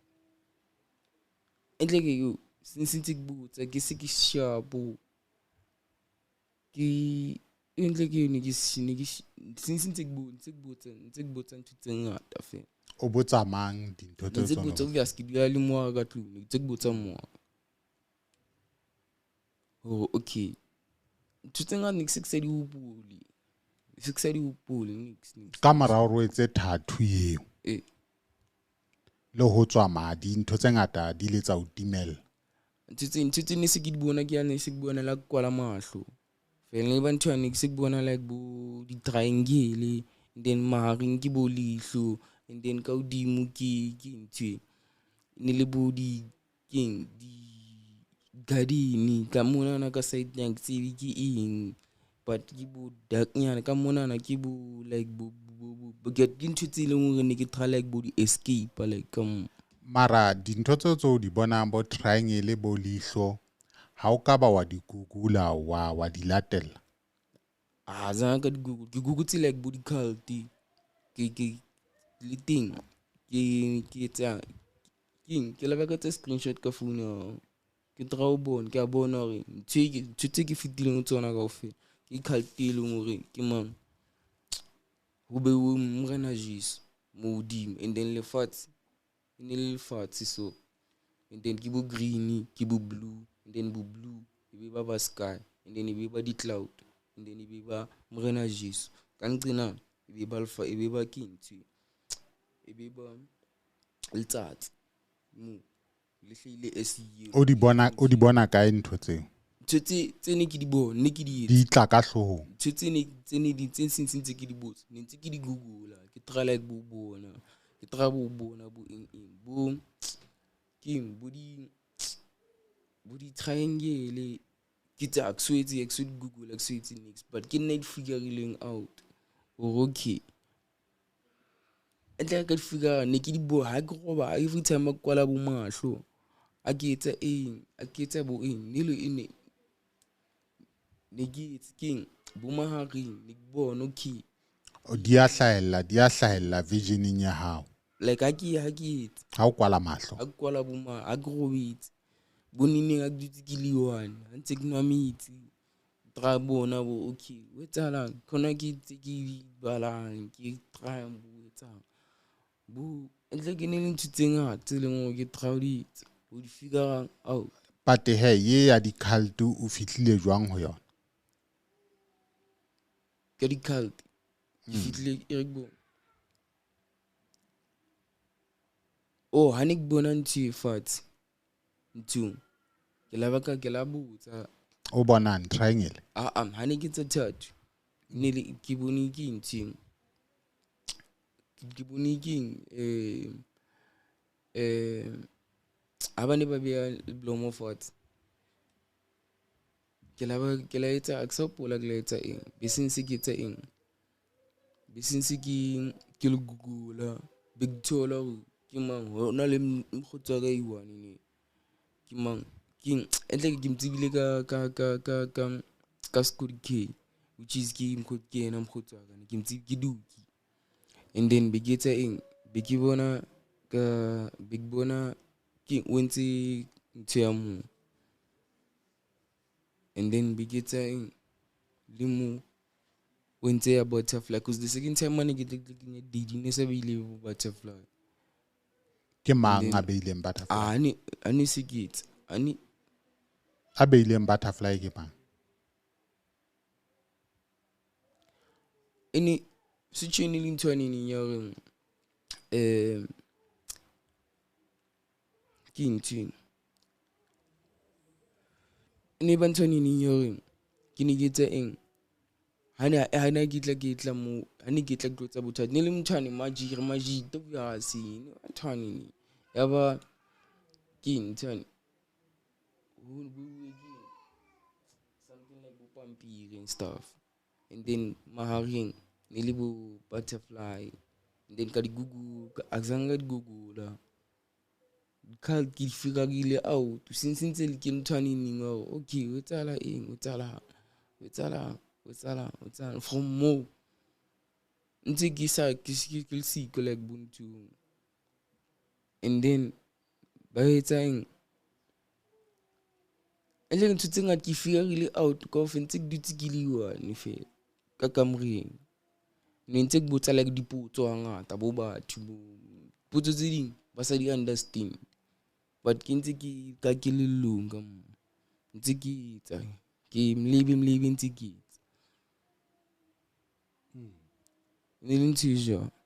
entle ke yo Since ntse ke botsa ke se ke sharpo. Ke e ntle ke ne ke ne ke since ntse ke ntse ke botsa ntse ke botsa ntho tse ngata fela. O botsa mang dintho tse? Ntse ke botsa obvious ke dula le moa ka tlung, ntse ke botsa moa. Hore okay. Ntho tse ngata ne ke se ke sa di hopole. Se ke sa di hopole nix nix. Ka mora hore o etse tattoo eo. Eh. Le ho tswa madi ntho tse ngata di ile tsa o timella. Ntho tse ne se ke di bona ke ya ne se ke bona la kwala mahlo. Fela e ba ntho ne ke se ke bona like bo di-triangle and then mahareng ke bo leihlo and then ka hodimo ke ntho e ne le bo di keng di garden ka monana ka side ya ke tsebe ke eng but ke bo dark nyana ka monana ke bo like bo ke ntho tse leng hore ne ke try like bo di escape like ka mo. Mara dintho tseo tse o di bonang bo triangle bo leihlo ha o ka ba wa di google wa di latella? Ah, zanga ka di google. Ke google like bo di cult ke le teng ke etsa keng ke leba ka tse screenshot ka phone ya ke try ho bona ke a bona hore ntho tse ke fetileng ho tsona kaofela ke cult e leng hore ke mang ho beuwe Morena Jesu mo hodimo and then lefatshe e ne le lefatshe so and then ke bo green ke bo blue and then bo blue e be ba sky and then e be ba di cloud and then e be ba Morena Jesu ka nqena e be ba alpha e be ba ke ntho e be ba letsatsi mo le hlahile SEO. O di bona kae ntho tseo? Ntho tse ne ke di bona ne ke di etsa. Di tla ka hloohong. Ntho tse ne tse ne di tse seng ntse ke di botsa ne ntse ke di google ke try like bo bona ke try bo bona bo eng eng bo keng bo di triangle ke tsa ke so etse ke so di google ke so etse next but ke nna di figuring out hore okay ntle ka di figure ne ke di bo ha ke roba every time a kwala bo mahlo a ke etsa eng a ke etsa bo eng ne le ene ne ke etse keng bo mahareng ne ke bona okay di a hlahella visioning ya hao like ha ke etse ha o kwala mahlo ha ke kwala bo ma ha ke robetse bo neneng ha ke dutse ke le one ha ntse ke nwa metsi try bona bo okay o etsahalang khona ke tse ke balang ke try bo etsang bo ntle ke ne le ntho tse ngata tse leng hore ke try ho di etsa ho di figure out. But he ye ya di-cult o fihlile jwang ho yona? Ka di-cult ke fihlile e re ke bona oh ha ne ke bona ntho e fatshe nthong ke la baka ke la botsa o bonang triangle ah ha ne ke tsa tattoo ne le ke bone ke ntho ke bone keng ha ba ne ba beha blomo fatshe ke la etsa ke sa hopola ke la etsa eng be se ke etsa eng be se ke le google be ke thola hore ke mang ho na le mokgotsi wa ka e one ne ke mang ke entle ke mtsebile ka Scott K which is ke mokgotsi ke yena mokgotsi wa ka ne ke mtsebile ke Duki and then be ke etsa eng be ke bona ka be ke bona ke o entse ntho ya mo and then be ke etsa eng le mo o entse ya butterfly because the second time mane ke tle ke kenye didi ne se beile bo butterfly. Ke mang a beileng butterfly? A ne se ke etsa a beileng butterfly ke mang? Ene se tshwane le ntho ane ya hore ke ntho ne ba ntho ane ya hore ke ne ke etsa eng ha ne ke tla mo ha ne ke tla ke tlo bothata ne le motho ane majiri majito ya se ne ntho ane ya ba ke ntho ane ho buwe ke something like bo pampiri and stuff and then mahareng ne le bo butterfly and then ka di google azanga di google ka ke figure out since ntse le ke ntho ane neng okay o tsala eng o tsala from mo ntse ke sa ke le siko like buntu and then ba etsa eng E le ntho tse ngata ke figurile out kaofela, ntse ke dutse ke le one fela ka kamoreng. Ne ntse ke botsa like dipotso hangata bo batho bo potso tse ding ba sa di understand, but ke ntse ke ka kelellong ka mo, ntse ke etsa ke mlebe mlebe ntse ke etsa. Ne le ntho e jwalo.